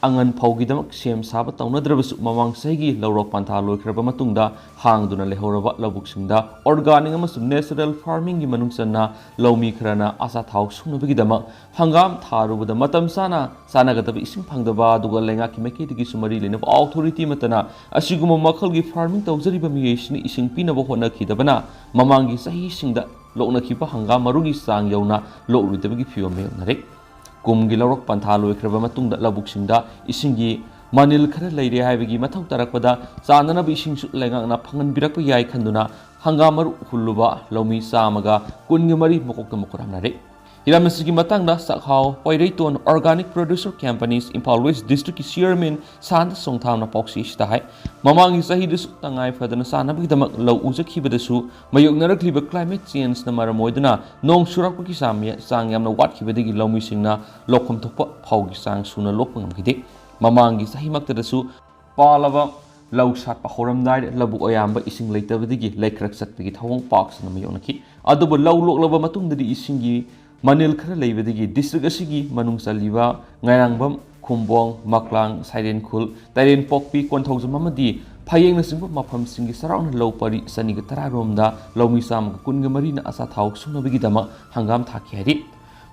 ꯑꯉꯟ ꯐꯧꯒꯤꯗꯃꯛ ꯁꯦꯝ ꯁꯥꯕ ꯇꯧꯅꯗ꯭ꯔꯕꯁꯨ, ꯃꯃꯥꯡ ꯆꯍꯤꯒꯤ ꯂꯧꯔꯣꯛ ꯄꯟꯊꯥ ꯂꯣꯏꯈ꯭ꯔꯕ ꯃꯇꯨꯡꯗ ꯍꯥꯡꯗꯨꯅ ꯂꯩꯍꯧꯔꯕ ꯂꯧꯕꯨꯛꯁꯤꯡꯗ organic ꯑꯃꯁꯨꯡ natural farmingꯒꯤ ꯃꯅꯨꯡ ꯆꯟꯅ ꯂꯧꯃꯤ ꯈꯔꯅ ꯑꯆꯥꯊꯥꯎ ꯁꯨꯡꯅꯕꯒꯤꯗꯃꯛ ꯍꯪꯒꯥꯝ ꯊꯥꯔꯨꯕꯗ ꯃꯇꯝ ꯆꯥꯅ ꯆꯥꯟꯅꯒꯗꯕ ꯏꯁꯤꯡ ꯐꯪꯗꯕ, ꯑꯗꯨꯒ ꯂꯩꯉꯥꯛꯀꯤ ꯃꯥꯏꯀꯩꯗꯒꯤꯁꯨ ꯃꯔꯤ ꯂꯩꯅꯕ authority ꯑꯃꯠꯇꯅ ꯑꯁꯤꯒꯨꯝꯕ ꯃꯈꯜꯒꯤ farming ꯇꯧꯖꯔꯤꯕ ꯃꯤꯑꯣꯏꯁꯤꯡꯅ ꯏꯁꯤꯡ ꯄꯤꯅꯕ ꯍꯣꯠꯅꯈꯤꯗꯕꯅ ꯃꯃꯥꯡꯒꯤ ꯆꯍꯤꯁꯤꯡꯗ ꯂꯣꯛꯅꯈꯤꯕ ꯍꯪꯒꯥꯝ ꯃꯔꯨꯒꯤ ꯆꯥꯡ ꯌꯧꯅ ꯂꯣꯛꯂꯣꯏꯗꯕꯒꯤ ꯐꯤꯕꯝ ꯃꯥꯌꯣꯛꯅꯔꯦ꯫ ꯀꯨꯝꯒꯤ ꯂꯧꯔꯣꯛ ꯄꯟꯊꯥ ꯂꯣꯏꯈ꯭ꯔꯕ ꯃꯇꯨꯡꯗ ꯂꯧꯕꯨꯛꯁꯤꯡꯗ ꯏꯁꯤꯡꯒꯤ ꯃꯅꯤꯜ ꯈꯔ ꯂꯩꯔꯦ ꯍꯥꯏꯕꯒꯤ ꯃꯊꯧ ꯇꯥꯔꯛꯄꯗ, ꯆꯥꯅꯅꯕ ꯏꯁꯤꯡꯁꯨ ꯂꯩꯉꯥꯛꯅ ꯐꯪꯍꯟꯕꯤꯔꯛꯄ ꯌꯥꯏ ꯈꯟꯗꯨꯅ ꯍꯪꯒꯥꯝ ꯃꯔꯨ ꯍꯨꯜꯂꯨꯕ ꯂꯧꯃꯤ ꯆꯥꯝꯃꯒ ꯀꯨꯟꯒ ꯃꯔꯤ ꯃꯀꯣꯛꯇ ꯃꯈꯨꯠ ꯍꯥꯝꯅꯔꯦ꯫ ꯍꯤꯔꯝ ꯑꯁꯤꯒꯤ ꯃꯇꯥꯡꯗ ꯆꯥꯛꯍꯥꯎ Poireiton Organic Producer Companies Imphal West District ꯀꯤ chairman ꯁꯥꯟꯇ ꯆꯣꯡꯊꯥꯝꯅ ꯄꯥꯎꯆꯦ ꯑꯁꯤꯗ ꯍꯥꯏ, ꯃꯃꯥꯡꯒꯤ ꯆꯍꯤꯗꯁꯨ ꯇꯉꯥꯏ ꯐꯗꯅ ꯆꯥꯅꯕꯒꯤꯗꯃꯛ ꯂꯧ ꯎꯖꯈꯤꯕꯗꯁꯨ, ꯃꯥꯌꯣꯛꯅꯔꯛꯂꯤꯕ climate changeꯅ ꯃꯔꯝ ꯑꯣꯏꯗꯨꯅ ꯅꯣꯡ ꯆꯨꯔꯛꯄꯒꯤ ꯆꯥꯡ, ꯆꯥꯡ ꯌꯥꯝꯅ ꯋꯥꯠꯈꯤꯕꯗꯒꯤ ꯂꯧꯃꯤꯁꯤꯡꯅ ꯂꯧꯐꯝ ꯊꯣꯛꯄ ꯐꯧꯒꯤ ꯆꯥꯡ ꯁꯨꯅ ꯂꯣꯛꯄ ꯉꯝꯈꯤꯗꯦ꯫ ꯃꯃꯥꯡꯒꯤ ꯆꯍꯤꯃꯛꯇꯗꯁꯨ ꯄꯥꯜꯂꯕ ꯂꯧ ꯁꯥꯠꯄ ꯍꯧꯔꯝꯗꯥꯏꯗ ꯂꯧꯕꯨꯛ ꯑꯌꯥꯝꯕ ꯏꯁꯤꯡ ꯂꯩꯇꯕꯗꯒꯤ ꯂꯩꯈ꯭ꯔꯛ ꯆꯠꯄꯒꯤ ꯊꯧꯑꯣꯡ ꯄꯥꯛ ꯁꯟꯅ ꯃꯥꯌꯣꯛꯅꯈꯤ꯫ ꯑꯗꯨꯕꯨ ꯂꯧ ꯂꯣꯛꯂꯕ ꯃꯇꯨꯡꯗꯗꯤ ꯏꯁꯤꯡꯒꯤ ꯃꯅꯤꯜ ꯈꯔ ꯂꯩꯕꯗꯒꯤ district ꯑꯁꯤꯒꯤ ꯃꯅꯨꯡ ꯆꯜꯂꯤꯕ ꯉꯥꯏꯔꯥꯡꯕꯝ, ꯈꯨꯝꯕꯣꯡ, ꯃꯀ꯭ꯂꯥꯡ, ꯁꯥꯏꯔꯦꯟꯈꯨꯜ, ꯇꯩꯔꯦꯟꯄꯣꯛꯄꯤ, ꯀꯣꯟꯊꯧꯖꯝ ꯑꯃꯗꯤ ꯐꯌꯦꯡꯅꯆꯤꯡꯕ ꯃꯐꯝꯁꯤꯡꯒꯤ ꯆꯥꯎꯔꯥꯛꯅ ꯂꯧ ꯄꯔꯤ ꯆꯅꯤꯒ ꯇꯔꯥ ꯔꯣꯝꯗ ꯂꯧꯃꯤ ꯆꯥꯝꯃꯒ ꯀꯨꯟꯒ ꯃꯔꯤꯅ ꯑꯆꯥꯊꯥꯎ ꯁꯨꯡꯅꯕꯒꯤꯗꯃꯛ ꯍꯪꯒꯥꯝ ꯊꯥꯈꯤ ꯍꯥꯏꯔꯤ꯫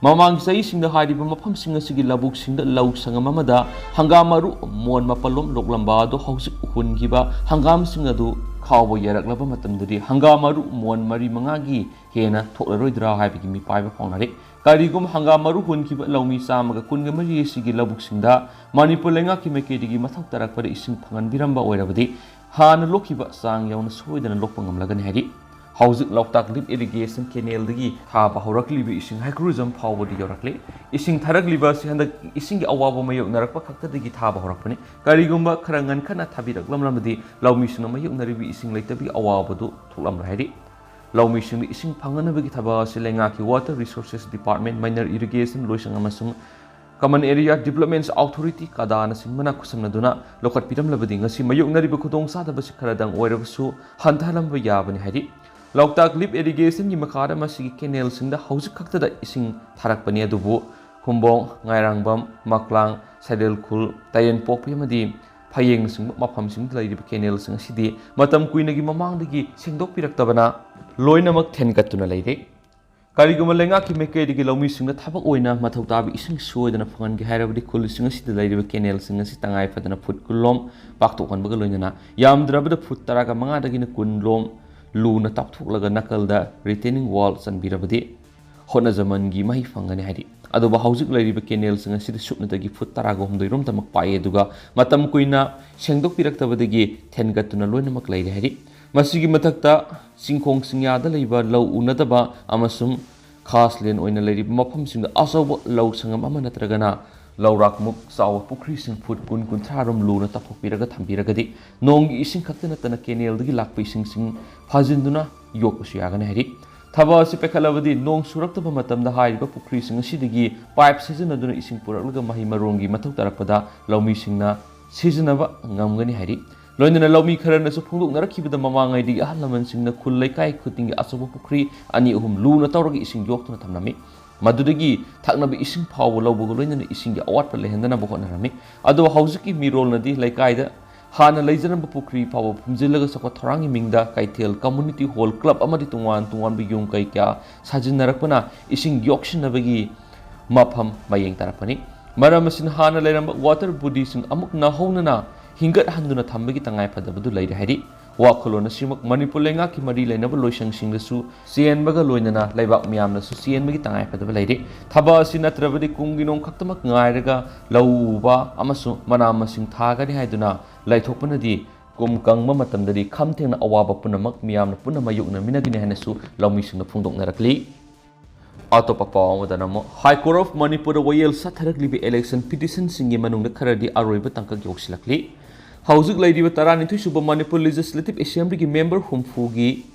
ꯃꯃꯥꯡꯒꯤ ꯆꯍꯤꯁꯤꯡꯗ ꯍꯥꯏꯔꯤꯕ ꯃꯐꯝꯁꯤꯡ ꯑꯁꯤꯒꯤ ꯂꯧꯕꯨꯛꯁꯤꯡꯗ ꯂꯧ ꯁꯪꯒꯝ ꯑꯃꯗ ꯍꯪꯒꯥꯝ ꯃꯔꯨ ꯃꯣꯟ ꯃꯥꯄꯜꯂꯣꯝ ꯂꯣꯛꯂꯝꯕ ꯑꯗꯨ ꯍꯧꯖꯤꯛ ꯍꯨꯟꯈꯤꯕ ꯍꯪꯒꯥꯝꯁꯤꯡ ꯑꯗꯨ ꯈꯥꯎꯕ ꯌꯥꯔꯛꯂꯕ ꯃꯇꯝꯗꯗꯤ ꯍꯪꯒꯥꯝ ꯃꯔꯨ ꯃꯣꯟ ꯃꯔꯤ ꯃꯉꯥꯒꯤ ꯍꯦꯟꯅ ꯊꯣꯛꯂꯔꯣꯏꯗ꯭ꯔꯥ ꯍꯥꯏꯕꯒꯤ ꯃꯤꯄꯥꯏꯕ ꯐꯥꯎꯅꯔꯤ꯫ ꯀꯔꯤꯒꯨꯝꯕ ꯍꯪꯒꯥꯝ ꯃꯔꯨ ꯍꯨꯟꯈꯤꯕ ꯂꯧꯃꯤ ꯆꯥꯝꯃꯒ ꯀꯨꯟꯒ ꯃꯔꯤ ꯑꯁꯤꯒꯤ ꯂꯧꯕꯨꯛꯁꯤꯡꯗ ꯃꯅꯤꯄꯨꯔ ꯂꯩꯉꯥꯛꯀꯤ ꯃꯥꯏꯀꯩꯗꯒꯤ ꯃꯊꯧ ꯇꯥꯔꯛꯄꯗ ꯏꯁꯤꯡ ꯐꯪꯍꯟꯕꯤꯔꯝꯕ ꯑꯣꯏꯔꯕꯗꯤ, ꯍꯥꯟꯅ ꯂꯣꯛꯈꯤꯕ ꯆꯥꯡ ꯌꯧꯅ ꯁꯣꯏꯗꯅ ꯂꯣꯛꯄ ꯉꯝꯂꯒꯅꯤ ꯍꯥꯏꯔꯤ꯫ ꯍꯧꯖꯤꯛ ꯂꯣꯛꯇꯥꯛ ꯂꯤꯐ ꯏꯔꯤꯒꯦꯁꯟ ꯀꯦꯅꯦꯜꯗꯒꯤ ꯊꯥꯕ ꯍꯧꯔꯛꯂꯤꯕ ꯏꯁꯤꯡ ꯍꯩꯀ꯭ꯔꯨꯖꯝ ꯐꯥꯎꯕꯗ ꯌꯧꯔꯛꯂꯦ꯫ ꯏꯁꯤꯡ ꯊꯥꯔꯛꯂꯤꯕ ꯑꯁꯤ ꯍꯟꯗꯛ ꯏꯁꯤꯡꯒꯤ ꯑꯋꯥꯕ ꯃꯥꯌꯣꯛꯅꯔꯛꯄ ꯈꯛꯇꯗꯒꯤ ꯊꯥꯕ ꯍꯧꯔꯛꯄꯅꯤ꯫ ꯀꯔꯤꯒꯨꯝꯕ ꯈꯔ ꯉꯟꯈꯠꯅ ꯊꯥꯕꯤꯔꯛꯂꯝꯂꯕꯗꯤ ꯂꯧꯃꯤꯁꯤꯡꯅ ꯃꯥꯌꯣꯛꯅꯔꯤꯕ ꯏꯁꯤꯡ ꯂꯩꯇꯕꯒꯤ ꯑꯋꯥꯕꯗꯨ ꯊꯣꯛꯂꯝꯂꯣꯏ ꯍꯥꯏꯔꯤ꯫ ꯂꯧꯃꯤꯁꯤꯡꯗ ꯏꯁꯤꯡ ꯐꯪꯍꯟꯅꯕꯒꯤ ꯊꯕꯛ ꯑꯁꯤ ꯂꯩꯉꯥꯛꯀꯤ Water Resources Department, Minor Irrigation ꯂꯣꯏꯁꯪ ꯑꯃꯁꯨꯡ Common Area Development Authority, ꯀꯗꯥꯅꯆꯤꯡꯕꯅ ꯈꯨꯠꯁꯝꯅꯗꯨꯅ ꯂꯧꯈꯠꯄꯤꯔꯝꯂꯕꯗꯤ ꯉꯁꯤ ꯃꯥꯌꯣꯛꯅꯔꯤꯕ ꯈꯨꯗꯣꯡꯆꯥꯗꯕꯁꯤ ꯈꯔꯗꯪ ꯑꯣꯏꯔꯕꯁꯨ ꯍꯟꯊꯍꯜꯂꯝꯕ ꯌꯥꯕꯅꯤ ꯍꯥꯏꯔꯤ꯫ ꯂꯣꯛꯇꯥꯛ ꯂꯤꯐ ꯏꯔꯤꯒꯦꯁꯟꯒꯤ ꯃꯈꯥꯗ ꯃꯁꯤꯒꯤ ꯀꯦꯅꯦꯜꯁꯤꯡꯗ ꯍꯧꯖꯤꯛ ꯈꯛꯇꯗ ꯏꯁꯤꯡ ꯊꯥꯔꯛꯄꯅꯤ, ꯑꯗꯨꯕꯨ ꯈꯨꯝꯕꯣꯡ, ꯉꯥꯏꯔꯥꯡꯕꯝ, ꯃꯀ꯭ꯂꯥꯡ, ꯁꯦꯗꯦꯜ ꯈꯨꯜ, ꯇꯥꯏꯌꯦꯟ ꯄꯣꯛꯄꯤ ꯑꯃꯗꯤ ꯐꯌꯦꯡꯅꯆꯤꯡꯕ ꯃꯐꯝꯁꯤꯡꯗ ꯂꯩꯔꯤꯕ ꯀꯦꯅꯦꯜꯁꯤꯡ ꯑꯁꯤꯗꯤ ꯃꯇꯝ ꯀꯨꯏꯅꯒꯤ ꯃꯃꯥꯡꯗꯒꯤ ꯁꯦꯡꯗꯣꯛꯄꯤꯔꯛꯇꯕꯅ ꯂꯣꯏꯅꯃꯛ ꯊꯦꯟꯒꯠꯇꯨꯅ ꯂꯩꯔꯦ꯫ ꯀꯔꯤꯒꯨꯝꯕ ꯂꯩꯉꯥꯛꯀꯤ ꯃꯥꯏꯀꯩꯗꯒꯤ ꯂꯧꯃꯤꯁꯤꯡꯅ ꯊꯕꯛ ꯑꯣꯏꯅ ꯃꯊꯧ ꯇꯥꯕ ꯏꯁꯤꯡ ꯁꯣꯏꯗꯅ ꯐꯪꯍꯟꯒꯦ ꯍꯥꯏꯔꯕꯗꯤ ꯈꯨꯜꯁꯤꯡ ꯑꯁꯤꯗ ꯂꯩꯔꯤꯕ ꯀꯦꯅꯦꯜꯁꯤꯡ ꯑꯁꯤ ꯇꯉꯥꯏ ꯐꯗꯅ ꯐꯨꯠ ꯀꯨꯟꯂꯣꯝ ꯄꯥꯛꯊꯣꯛꯍꯟꯕꯒ ꯂꯣꯏꯅꯅ ꯌꯥꯝꯗ꯭ꯔꯕꯗ ꯐꯨꯠ ꯇꯔꯥꯒ ꯃꯉꯥꯗꯒꯤꯅ ꯀꯨꯟꯂꯣꯝ ꯂꯨꯅ ꯇꯥꯞꯊꯣꯛꯂꯒ ꯅꯥꯀꯜꯗ retaining wall ꯆꯟꯕꯤꯔꯕꯗꯤ ꯍꯣꯠꯅꯖꯃꯟꯒꯤ ꯃꯍꯩ ꯐꯪꯒꯅꯤ ꯍꯥꯏꯔꯤ꯫ ꯑꯗꯨꯕꯨ ꯍꯧꯖꯤꯛ ꯂꯩꯔꯤꯕ ꯀꯦꯅꯦꯜꯁꯤꯡ ꯑꯁꯤꯗ ꯁꯨꯞꯅꯇꯒꯤ ꯐꯨꯠ ꯇꯔꯥꯒ ꯍꯨꯝꯗꯣꯏ ꯔꯣꯝꯇꯃꯛ ꯄꯥꯛꯑꯦ, ꯑꯗꯨꯒ ꯃꯇꯝ ꯀꯨꯏꯅ ꯁꯦꯡꯗꯣꯛꯄꯤꯔꯛꯇꯕꯗꯒꯤ ꯊꯦꯟꯒꯠꯇꯨꯅ ꯂꯣꯏꯅꯃꯛ ꯂꯩꯔꯦ ꯍꯥꯏꯔꯤ꯫ ꯃꯁꯤꯒꯤ ꯃꯊꯛꯇ ꯆꯤꯡꯈꯣꯡ ꯆꯤꯡꯌꯥꯗ ꯂꯩꯕ ꯂꯧ ꯎꯅꯗꯕ ꯑꯃꯁꯨꯡ ꯈꯥꯁꯂꯦꯟ ꯑꯣꯏꯅ ꯂꯩꯔꯤꯕ ꯃꯐꯝꯁꯤꯡꯗ ꯑꯆꯧꯕ ꯂꯧ ꯁꯪꯉꯝ ꯑꯃ ꯅꯠꯇ꯭ꯔꯒꯅ ꯂꯧꯔꯥꯛꯃꯨꯛ ꯆꯥꯎꯕ ꯄꯨꯈ꯭ꯔꯤꯁꯤꯡ ꯐꯨꯠ ꯀꯨꯟ ꯀꯨꯟꯊ꯭ꯔꯥ ꯔꯣꯝ ꯂꯨꯅ ꯇꯥꯊꯣꯛꯄꯤꯔꯒ ꯊꯝꯕꯤꯔꯒꯗꯤ ꯅꯣꯡꯒꯤ ꯏꯁꯤꯡ ꯈꯛꯇ ꯅꯠꯇꯅ ꯀꯦꯅꯦꯜꯗꯒꯤ ꯂꯥꯛꯄ ꯏꯁꯤꯡꯁꯤꯡ ꯐꯥꯖꯤꯟꯗꯨꯅ ꯌꯣꯛꯄꯁꯨ ꯌꯥꯒꯅꯤ ꯍꯥꯏꯔꯤ꯫ ꯊꯕꯛ ꯑꯁꯤ ꯄꯥꯏꯈꯠꯂꯕꯗꯤ ꯅꯣꯡ ꯆꯨꯔꯛꯇꯕ ꯃꯇꯝꯗ ꯍꯥꯏꯔꯤꯕ ꯄꯨꯈ꯭ꯔꯤꯁꯤꯡ ꯑꯁꯤꯗꯒꯤ ꯄꯥꯏꯞ ꯁꯤꯖꯤꯟꯅꯗꯨꯅ ꯏꯁꯤꯡ ꯄꯨꯔꯛꯂꯒ ꯃꯍꯩ ꯃꯔꯣꯡꯒꯤ ꯃꯊꯧ ꯇꯥꯔꯛꯄꯗ ꯂꯧꯃꯤꯁꯤꯡꯅ ꯁꯤꯖꯤꯟꯅꯕ ꯉꯝꯒꯅꯤ ꯍꯥꯏꯔꯤ꯫ ꯂꯣꯏꯅꯅ ꯂꯧꯃꯤ ꯈꯔꯅꯁꯨ ꯐꯣꯡꯗꯣꯛꯅꯔꯛꯈꯤꯕꯗ ꯃꯃꯥꯡꯉꯩꯗꯒꯤ ꯑꯍꯜ ꯂꯃꯟꯁꯤꯡꯅ ꯈꯨꯜ ꯂꯩꯀꯥꯏ ꯈꯨꯗꯤꯡꯒꯤ ꯑꯆꯧꯕ ꯄꯨꯈ꯭ꯔꯤ ꯑꯅꯤ ꯑꯍꯨꯝ ꯂꯨꯅ ꯇꯧꯔꯒ ꯏꯁꯤꯡ ꯌꯣꯛꯇꯨꯅ ꯊꯝꯂꯝꯃꯤ꯫ ꯃꯗꯨꯗꯒꯤ ꯊꯛꯅꯕ ꯏꯁꯤꯡ ꯐꯥꯎꯕ ꯂꯧꯕꯒ ꯂꯣꯏꯅꯅ ꯏꯁꯤꯡꯒꯤ ꯑꯋꯥꯠꯄ ꯂꯩꯍꯟꯗꯅꯕ ꯍꯣꯠꯅꯔꯝꯃꯤ꯫ ꯑꯗꯨꯕꯨ ꯍꯧꯖꯤꯛꯀꯤ ꯃꯤꯔꯣꯜꯅꯗꯤ ꯂꯩꯀꯥꯏꯗ ꯍꯥꯟꯅ ꯂꯩꯖꯔꯝꯕ ꯄꯨꯈ꯭ꯔꯤ ꯐꯥꯎꯕ ꯐꯨꯝꯖꯤꯜꯂꯒ ꯆꯥꯎꯈꯠ ꯊꯧꯔꯥꯡꯒꯤ ꯃꯤꯡꯗ ꯀꯩꯊꯦꯜ, community hall, club ꯑꯃꯗꯤ ꯇꯣꯉꯥꯟ ꯇꯣꯉꯥꯟꯕ ꯌꯨꯝ ꯀꯩ ꯀꯌꯥ ꯁꯥꯖꯤꯟꯅꯔꯛꯄꯅ ꯏꯁꯤꯡ ꯌꯣꯛꯁꯤꯟꯅꯕꯒꯤ ꯃꯐꯝ ꯃꯌꯦꯡ ꯇꯥꯔꯛꯄꯅꯤ꯫ ꯃꯔꯝ ꯑꯁꯤꯅ ꯍꯥꯟꯅ ꯂꯩꯔꯝꯕ water bodyꯁꯤꯡ ꯑꯃꯨꯛ ꯅꯧꯍꯧꯅꯅ ꯍꯤꯡꯒꯠꯍꯟꯗꯨꯅ ꯊꯝꯕꯒꯤ ꯇꯉꯥꯏ ꯐꯗꯕꯗꯨ ꯂꯩꯔꯦ ꯍꯥꯏꯔꯤ꯫ ꯋꯥꯈꯜꯂꯣꯟ ꯑꯁꯤꯃꯛ ꯃꯅꯤꯄꯨꯔ ꯂꯩꯉꯥꯛꯀꯤ ꯃꯔꯤ ꯂꯩꯅꯕ ꯂꯣꯏꯁꯪꯁꯤꯡꯗꯁꯨ ꯆꯦꯟꯕꯒ ꯂꯣꯏꯅꯅ ꯂꯩꯕꯥꯛ ꯃꯤꯌꯥꯝꯅꯁꯨ ꯆꯦꯟꯕꯒꯤ ꯇꯉꯥꯏ ꯐꯗꯕ ꯂꯩꯔꯤ꯫ ꯊꯕꯛ ꯑꯁꯤ ꯅꯠꯇ꯭ꯔꯕꯗꯤ ꯀꯨꯝꯒꯤ ꯅꯣꯡ ꯈꯛꯇꯃꯛ ꯉꯥꯏꯔꯒ ꯂꯧ ꯎꯕ ꯑꯃꯁꯨꯡ ꯃꯅꯥ ꯃꯁꯤꯡ ꯊꯥꯒꯅꯤ ꯍꯥꯏꯗꯨꯅ ꯂꯩꯊꯣꯛꯄꯅꯗꯤ ꯀꯨꯝ ꯀꯪꯕ ꯃꯇꯝꯗꯗꯤ ꯈꯝ ꯊꯦꯡꯅ ꯑꯋꯥꯕ ꯄꯨꯝꯅꯃꯛ ꯃꯤꯌꯥꯝꯅ ꯄꯨꯟꯅ ꯃꯥꯌꯣꯛꯅꯃꯤꯟꯅꯒꯅꯤ ꯍꯥꯏꯅꯁꯨ ꯂꯧꯃꯤꯁꯤꯡꯅ ꯐꯣꯡꯗꯣꯛꯅꯔꯛꯂꯤ꯫ ꯑꯇꯣꯞꯄ ꯄꯥꯎ ꯑꯃꯗꯅ ꯑꯃꯨꯛ High Court of ꯃꯅꯤꯄꯨꯔꯗ ꯋꯥꯌꯦꯜ ꯆꯠꯊꯔꯛꯂꯤꯕ election petitionꯁꯤꯡꯒꯤ ꯃꯅꯨꯡꯗ ꯈꯔꯗꯤ ꯑꯔꯣꯏꯕ ꯇꯥꯡꯀꯛ ꯌꯧꯁꯤꯜꯂꯛꯂꯤ꯫ ꯍꯧꯖꯤꯛ ꯂꯩꯔꯤꯕ ꯇꯔꯥꯅꯤꯊꯣꯏ ꯁꯨꯕ ꯃꯅꯤꯄꯨꯔ Legislative Assemblyꯒꯤ member ꯍꯨꯝꯐꯨꯒꯤ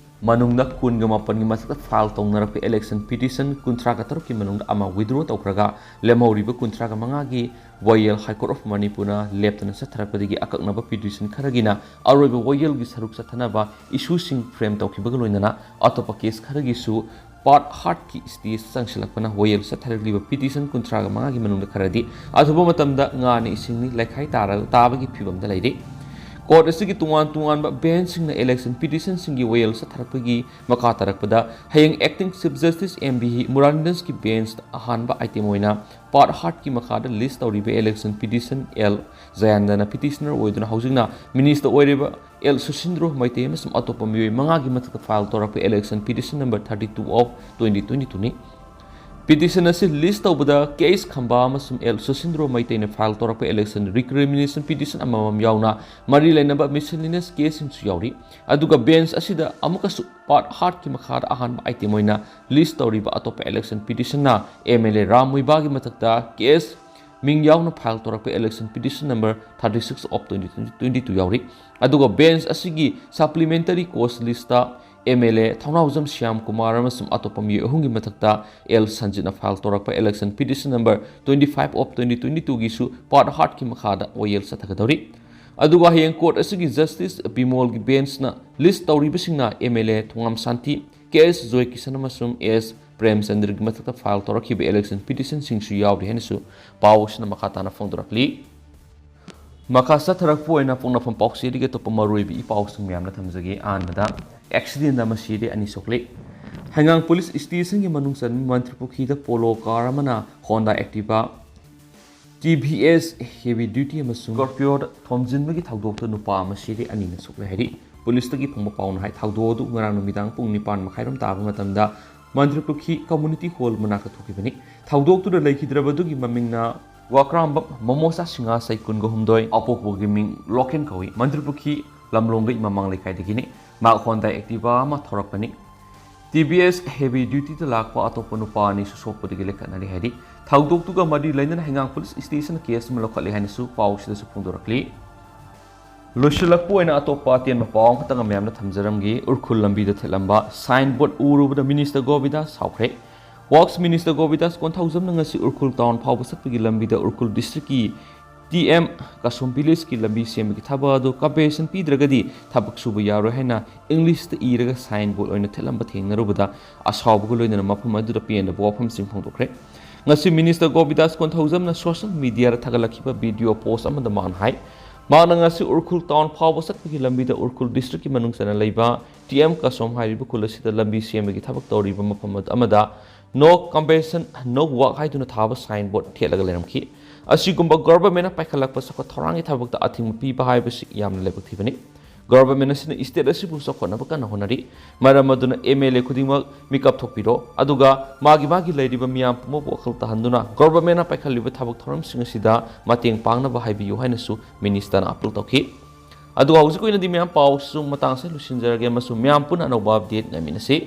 ꯃꯅꯨꯡꯗ ꯀꯨꯟꯒ ꯃꯥꯄꯟꯒꯤ ꯃꯊꯛꯇ file ꯇꯧꯅꯔꯛꯄ election petition ꯀꯨꯟꯊ꯭ꯔꯥꯒ ꯇꯔꯨꯛꯀꯤ ꯃꯅꯨꯡꯗ ꯑꯃ withdraw ꯇꯧꯈ꯭ꯔꯒ ꯂꯦꯝꯍꯧꯔꯤꯕ ꯀꯨꯟꯊ꯭ꯔꯥꯒ ꯃꯉꯥꯒꯤ ꯋꯥꯌꯦꯜ High Court of ꯃꯅꯤꯄꯨꯔꯅ ꯂꯦꯞꯇꯅ ꯆꯠꯊꯔꯛꯄꯗꯒꯤ ꯑꯀꯛꯅꯕ petition ꯈꯔꯒꯤꯅ ꯑꯔꯣꯏꯕ ꯋꯥꯌꯦꯜꯒꯤ ꯁꯔꯨꯛ ꯆꯠꯊꯅꯕ issueꯁꯤꯡ frame ꯇꯧꯈꯤꯕꯒ ꯂꯣꯏꯅꯅ ꯑꯇꯣꯞꯄ case ꯈꯔꯒꯤꯁꯨ ꯄꯥꯔꯠ ꯍꯥꯔꯠꯀꯤ ꯁ꯭ꯇꯦꯖ ꯆꯪꯁꯤꯜꯂꯛꯄꯅ ꯋꯥꯌꯦꯜ ꯆꯠꯊꯔꯛꯂꯤꯕ ꯄꯤꯇꯤꯁꯟ ꯀꯨꯟꯊ꯭ꯔꯥꯒ ꯃꯉꯥꯒꯤ ꯃꯅꯨꯡꯗ ꯈꯔꯗꯤ ꯑꯊꯨꯕ ꯃꯇꯝꯗ ꯉꯥꯅ ꯏꯁꯤꯡꯅꯤ ꯂꯩꯈꯥꯏ ꯇꯥꯔ-, ꯇꯥꯕꯒꯤ ꯐꯤꯕꯝꯗ ꯂꯩꯔꯤ꯫ ꯀꯣꯔꯠ ꯑꯁꯤꯒꯤ ꯇꯣꯉꯥꯟ ꯇꯣꯉꯥꯟꯕ ꯕꯦꯟꯁꯁꯤꯡꯅ ꯏꯂꯦꯛꯁꯟ ꯄꯤꯇꯤꯁꯟꯁꯤꯡꯒꯤ ꯋꯥꯌꯦꯜ ꯆꯠꯊꯔꯛꯄꯒꯤ ꯃꯈꯥ ꯇꯥꯔꯛꯄꯗ ꯍꯌꯦꯡ acting chief justice M B ꯃꯨꯔꯥꯂꯤꯟꯗꯟꯁꯀꯤ ꯕꯦꯟꯁꯇ ꯑꯍꯥꯟꯕ ꯑꯥꯏꯇꯦꯝ ꯑꯣꯏꯅ ꯄꯥꯔꯠ ꯍꯥꯔꯠꯀꯤ ꯃꯈꯥꯗ ꯂꯤꯁ ꯇꯧꯔꯤꯕ ꯏꯂꯦꯛꯁꯟ ꯄꯤꯇꯤꯁꯟ ꯑꯦꯜ ꯖꯌꯥꯅꯟꯗꯅ ꯄꯤꯇꯤꯁꯅꯔ ꯑꯣꯏꯗꯨꯅ ꯍꯧꯖꯤꯛꯅ ꯃꯤꯅꯤꯁꯇꯔ ꯑꯣꯏꯔꯤꯕ ꯑꯦꯜ ꯁꯨꯁꯤꯟꯗ꯭ꯔꯣ ꯃꯩꯇꯩ ꯑꯃꯁꯨꯡ ꯑꯇꯣꯞꯄ ꯃꯤꯑꯣꯏ ꯃꯉꯥꯒꯤ ꯃꯊꯛꯇ ꯐꯥꯏꯜ ꯇꯧꯔꯛꯄ election petition number thirty two of twenty twenty two ꯅꯤ꯫ ꯄꯤꯇꯤꯁꯟ ꯑꯁꯤ ꯂꯤꯁ ꯇꯧꯕꯗ ꯀꯦ ꯑꯦꯁ ꯈꯝꯕꯥ ꯑꯃꯁꯨꯡ ꯑꯦꯜ ꯁꯨꯁꯤꯟꯗ꯭ꯔꯣ ꯃꯩꯇꯩꯅ ꯐꯥꯏꯜ ꯇꯧꯔꯛꯄ election recrimination petition ꯑꯃꯃꯝ ꯌꯥꯎꯅ ꯃꯔꯤ ꯂꯩꯅꯕ miscellaneous ꯀꯦꯁꯁꯤꯡꯁꯨ ꯌꯥꯎꯔꯤ꯫ ꯑꯗꯨꯒ ꯕꯦꯟꯁ ꯑꯁꯤꯗ ꯑꯃꯨꯛꯀꯁꯨ ꯄꯥꯔꯠ ꯍꯥꯔꯠꯀꯤ ꯃꯈꯥꯗ ꯑꯍꯥꯟꯕ ꯑꯥꯏꯇꯦꯝ ꯑꯣꯏꯅ ꯂꯤꯁ ꯇꯧꯔꯤꯕ ꯑꯇꯣꯞꯄ election petitionꯅ ꯑꯦꯝ ꯑꯦꯜ ꯑꯦ ꯔꯥꯝ ꯃꯨꯏꯕꯥꯒꯤ ꯃꯊꯛꯇ ꯀꯦ ꯑꯦꯁ ꯃꯤꯡ ꯌꯥꯎꯅ ꯐꯥꯏꯜ ꯇꯧꯔꯛꯄ election petition number thirty six of twenty twenty two ꯌꯥꯎꯔꯤ꯫ ꯑꯗꯨꯒ ꯕꯦꯟꯁ ꯑꯁꯤꯒꯤ supplementary cause listꯇ M L A Thounaojam Shyam Kumar ꯑꯃꯁꯨꯡ ꯑꯇꯣꯞꯄ ꯃꯤꯑꯣꯏ ꯑꯍꯨꯝꯒꯤ ꯃꯊꯛꯇ ꯑꯦꯜ ꯁꯟꯖꯤꯠꯅ ꯐꯥꯏꯜ ꯇꯧꯔꯛꯄ election petition number twenty five of twenty twenty twoꯒꯤꯁꯨ ꯄꯥꯔꯠ ꯍꯥꯔꯠꯀꯤ ꯃꯈꯥꯗ ꯋꯥꯌꯦꯜ ꯆꯠꯊꯒꯗꯧꯔꯤ꯫ ꯑꯗꯨꯒ ꯍꯌꯦꯡ ꯀꯣꯔꯠ ꯑꯁꯤꯒꯤ ꯖꯁꯇꯤꯁ ꯕꯤꯃꯣꯜꯒꯤ ꯕꯦꯟꯁꯅ ꯂꯤꯁ ꯇꯧꯔꯤꯕꯁꯤꯡꯅ M L A Thongam Shanti, K S Joykishan ꯑꯃꯁꯨꯡ ꯑꯦꯁ ꯄ꯭ꯔꯦꯝꯆꯟꯗ꯭ꯔꯒꯤ ꯃꯊꯛꯇ ꯐꯥꯏꯜ ꯇꯧꯔꯛꯈꯤꯕ election petitionꯁꯤꯡꯁꯨ ꯌꯥꯎꯔꯤ ꯍꯥꯏꯅꯁꯨ ꯄꯥꯎ ꯑꯁꯤꯅ ꯃꯈꯥ ꯇꯥꯅ ꯐꯣꯡꯗꯣꯔꯛꯂꯤ꯫ ꯃꯈꯥ ꯆꯠꯊꯔꯛꯄ ꯑꯣꯏꯅ ꯄꯣꯛꯅꯐꯝ ꯄꯥꯎꯆꯦꯗꯒꯤ ꯑꯇꯣꯞꯄ ꯃꯔꯨꯑꯣꯏꯕ ꯏ ꯄꯥꯎꯁꯤꯡ ꯃꯌꯥꯝꯅ ꯊꯝꯖꯒꯦ꯫ ꯑꯍꯥꯟꯕꯗ, ꯑꯦꯛꯁꯤꯗꯦꯟꯗ ꯑꯃ ꯁꯤꯔꯦ, ꯑꯅꯤ ꯁꯣꯛꯂꯦ꯫ ꯍꯩꯉꯥꯡ ꯄꯨꯂꯤꯁ ꯁ꯭ꯇꯦꯁꯟꯒꯤ ꯃꯅꯨꯡ ꯆꯟꯕ ꯃꯟꯇ꯭ꯔꯤꯄꯨꯈ꯭ꯔꯤꯗ ꯄꯣꯂꯣ ꯀꯥꯔ ꯑꯃꯅ ꯍꯣꯟꯗꯥ ꯑꯦꯛꯇꯤꯚꯥ, ꯇꯤ ꯚꯤ ꯑꯦꯁ ꯍꯦꯚꯤ ꯗ꯭ꯌꯨꯇꯤ ꯑꯃꯁꯨꯡ ꯁ꯭ꯀꯣꯔꯄꯤꯌꯣꯗ ꯊꯣꯝꯖꯤꯟꯕꯒꯤ ꯊꯧꯗꯣꯛꯇ ꯅꯨꯄꯥ ꯑꯃ ꯁꯤꯔꯦ, ꯑꯅꯤꯅ ꯁꯣꯛꯂꯦ ꯍꯥꯏꯔꯤ꯫ ꯄꯨꯂꯤꯁꯇꯒꯤ ꯐꯪꯕ ꯄꯥꯎꯅ ꯍꯥꯏ, ꯊꯧꯗꯣꯛ ꯑꯗꯨ ꯉꯔꯥꯡ ꯅꯨꯃꯤꯗꯥꯡ ꯄꯨꯡ ꯅꯤꯄꯥꯟ ꯃꯈꯥꯏꯔꯣꯝ ꯇꯥꯕ ꯃꯇꯝꯗ ꯃꯟꯇ꯭ꯔꯤꯄꯨꯈ꯭ꯔꯤ ꯀꯝꯃ꯭ꯌꯨꯅꯤꯇꯤ ꯍꯣꯜ ꯃꯅꯥꯛꯇ ꯊꯣꯛꯈꯤꯕꯅꯤ꯫ ꯊꯧꯗꯣꯛꯇꯨꯗ ꯂꯩꯈꯤꯗ꯭ꯔꯕꯗꯨꯒꯤ ꯃꯃꯤꯡꯅ ꯋꯥꯀ꯭ꯔꯥꯝꯕꯝ ꯃꯣꯃꯣꯁꯥ ꯁꯤꯡꯍꯥꯁꯩ, ꯀꯨꯟꯒ ꯍꯨꯝꯗꯣꯏ, ꯑꯄꯣꯛꯄꯒꯤ ꯃꯤꯡ ꯂꯣꯀꯦꯟ ꯀꯧꯏ꯫ ꯃꯟꯇ꯭ꯔꯤꯄꯨꯈ꯭ꯔꯤ ꯂꯝꯂꯣꯡꯒꯩ ꯃꯃꯥꯡ ꯂꯩꯀꯥꯏꯗꯒꯤꯅꯤ꯫ ꯃꯍꯥꯛ ꯍꯣꯟꯗꯥ ꯑꯦꯛꯇꯤꯚꯥ ꯑꯃ ꯊꯧꯔꯛꯄꯅꯤ꯫ ꯇꯤ ꯚꯤ ꯑꯦꯁ ꯍꯦꯚꯤ ꯗ꯭ꯌꯨꯇꯤꯗ ꯂꯥꯛꯄ ꯑꯇꯣꯞꯄ ꯅꯨꯄꯥ ꯑꯅꯤꯁꯨ ꯁꯣꯛꯄꯗꯒꯤ ꯂꯩꯈꯠꯅꯔꯤ ꯍꯥꯏꯔꯤ꯫ ꯊꯧꯗꯣꯛꯇꯨꯒ ꯃꯔꯤ ꯂꯩꯅꯅ ꯍꯩꯉꯥꯡ ꯄꯨꯂꯤꯁ ꯁ꯭ꯇꯦꯁꯟꯅ ꯀꯦꯁ ꯑꯃ ꯂꯧꯈꯠꯂꯦ ꯍꯥꯏꯅꯁꯨ ꯄꯥꯎꯁꯤꯗꯁꯨ ꯐꯣꯡꯗꯣꯔꯛꯂꯤ꯫ ꯂꯣꯏꯁꯤꯜꯂꯛꯄ ꯑꯣꯏꯅ ꯑꯇꯣꯞꯄ ꯑꯇꯦꯟꯕ ꯄꯥꯎ ꯑꯃꯈꯛꯇꯪ ꯃꯌꯥꯝꯅ ꯊꯝꯖꯔꯝꯒꯦ꯫ ꯎꯔꯈꯨꯜ ꯂꯝꯕꯤꯗ ꯊꯦꯠꯂꯝꯕ ꯁꯥꯏꯟ ꯕꯣꯔꯗ ꯎꯔꯨꯕꯗ ꯃꯤꯅꯤꯁꯇꯔ ꯒꯣꯕꯤꯟꯗꯥꯁ ꯁꯥꯎꯈ꯭ꯔꯦ꯫ ꯋꯥꯔꯛꯁ ꯃꯤꯅꯤꯁꯇꯔ ꯒꯣꯕꯤꯟꯗꯥꯁ ꯀꯣꯟꯊꯧꯖꯝꯅ ꯉꯁꯤ ꯎꯔꯈꯨꯜ ꯇꯥꯎꯟ ꯐꯥꯎꯕ ꯆꯠꯄꯒꯤ ꯂꯝꯕꯤꯗ ꯎꯔꯈꯨꯜ ꯗꯤꯁꯇ꯭ꯔꯤꯛꯀꯤ ꯇꯤ ꯑꯦꯝ ꯀꯁꯣꯝ ꯚꯤꯂꯦꯖꯀꯤ ꯂꯝꯕꯤ ꯁꯦꯝꯕꯒꯤ ꯊꯕꯛ ꯑꯗꯨ ꯀꯝꯄꯦꯟꯁꯦꯁꯟ ꯄꯤꯗ꯭ꯔꯒꯗꯤ ꯊꯕꯛ ꯁꯨꯕ ꯌꯥꯔꯣꯏ ꯍꯥꯏꯅ ꯏꯪꯂꯤꯁꯇ ꯏꯔꯒ ꯁꯥꯏꯟ ꯕꯣꯔꯗ ꯑꯣꯏꯅ ꯊꯦꯠꯂꯝꯕ ꯊꯦꯡꯅꯔꯨꯕꯗ ꯑꯁꯥꯎꯕꯒ ꯂꯣꯏꯅꯅ ꯃꯐꯝ ꯑꯗꯨꯗ ꯄꯦꯟꯗꯕ ꯋꯥꯐꯝꯁꯤꯡ ꯐꯣꯡꯗꯣꯛꯈ꯭ꯔꯦ꯫ ꯉꯁꯤ ꯃꯤꯅꯤꯁꯇꯔ ꯒꯣꯕꯤꯟꯗꯥꯁ ꯀꯣꯟꯊꯧꯖꯝꯅ ꯁꯣꯁꯤꯌꯦꯜ ꯃꯤꯗꯤꯌꯥꯗ ꯊꯥꯒꯠꯂꯛꯈꯤꯕ ꯚꯤꯗꯤꯑꯣ ꯄꯣꯁ ꯑꯃꯗ ꯃꯥꯅ ꯍꯥꯏ, ꯃꯍꯥꯛꯅ ꯉꯁꯤ ꯎꯔꯈꯨꯜ ꯇꯥꯎꯟ ꯐꯥꯎꯕ ꯆꯠꯄꯒꯤ ꯂꯝꯕꯤꯗ ꯎꯔꯈꯨꯜ ꯗꯤꯁꯇ꯭ꯔꯤꯛꯀꯤ ꯃꯅꯨꯡ ꯆꯟꯅ ꯂꯩꯕ ꯇꯤ ꯑꯦꯝ ꯀꯁꯣꯝ ꯍꯥꯏꯔꯤꯕ ꯈꯨꯜ ꯑꯁꯤꯗ ꯂꯝꯕꯤ ꯁꯦꯝꯕꯒꯤ ꯊꯕꯛ ꯇꯧꯔꯤꯕ ꯃꯐꯝ ꯑꯃꯗ "No compensation, no work" ꯍꯥꯏꯗꯨꯅ ꯊꯥꯕ ꯁꯥꯏꯟ ꯕꯣꯔꯗ ꯊꯦꯠꯂꯒ ꯂꯩꯔꯝꯈꯤ꯫ ꯑꯁꯤꯒꯨꯝꯕ ꯒꯣꯚꯔꯟꯃꯦꯟꯠꯅ ꯄꯥꯏꯈꯠꯂꯛꯄ ꯆꯥꯎꯈꯠ ꯊꯧꯔꯥꯡꯒꯤ ꯊꯕꯛꯇ ꯑꯊꯤꯡꯕ ꯄꯤꯕ ꯍꯥꯏꯕꯁꯤ ꯌꯥꯝꯅ ꯂꯥꯏꯕꯛ ꯊꯤꯕꯅꯤ꯫ ꯒꯣꯚꯔꯟꯃꯦꯟꯠ ꯑꯁꯤꯅ ꯁ꯭ꯇꯦꯠ ꯑꯁꯤꯕꯨ ꯆꯥꯎꯈꯠꯅꯕ ꯀꯟꯅ ꯍꯣꯠꯅꯔꯤ꯫ ꯃꯔꯝ ꯑꯗꯨꯅ ꯑꯦꯝ ꯑꯦꯜ ꯑꯦ ꯈꯨꯗꯤꯡꯃꯛ ꯃꯤꯀꯞ ꯊꯣꯛꯄꯤꯔꯣ, ꯑꯗꯨꯒ ꯃꯥꯒꯤ ꯃꯥꯒꯤ ꯂꯩꯔꯤꯕ ꯃꯤꯌꯥꯝ ꯄꯨꯝꯅꯃꯛꯄꯨ ꯋꯥꯈꯜ ꯇꯥꯍꯟꯗꯨꯅ ꯒꯣꯚꯔꯟꯃꯦꯟꯠꯅ ꯄꯥꯏꯈꯠꯂꯤꯕ ꯊꯕꯛ ꯊꯧꯔꯝꯁꯤꯡ ꯑꯁꯤꯗ ꯃꯇꯦꯡ ꯄꯥꯡꯅꯕ ꯍꯥꯏꯕꯤꯌꯨ ꯍꯥꯏꯅꯁꯨ ꯃꯤꯅꯤꯁꯇꯔꯅ ꯑꯥꯄꯤꯜ ꯇꯧꯈꯤ꯫ ꯑꯗꯨꯒ ꯍꯧꯖꯤꯛꯀꯤ ꯑꯣꯏꯅꯗꯤ ꯃꯌꯥꯝ ꯄꯥꯎꯁꯨ ꯃꯇꯥꯡ ꯑꯁꯤꯗ ꯂꯣꯏꯁꯤꯟꯖꯔꯒꯦ ꯑꯃꯁꯨꯡ ꯃꯌꯥꯝ ꯄꯨꯟꯅ ꯑꯅꯧꯕ ꯑꯞꯗꯦꯠ ꯉꯥꯏꯃꯤꯟꯅꯁꯤ꯫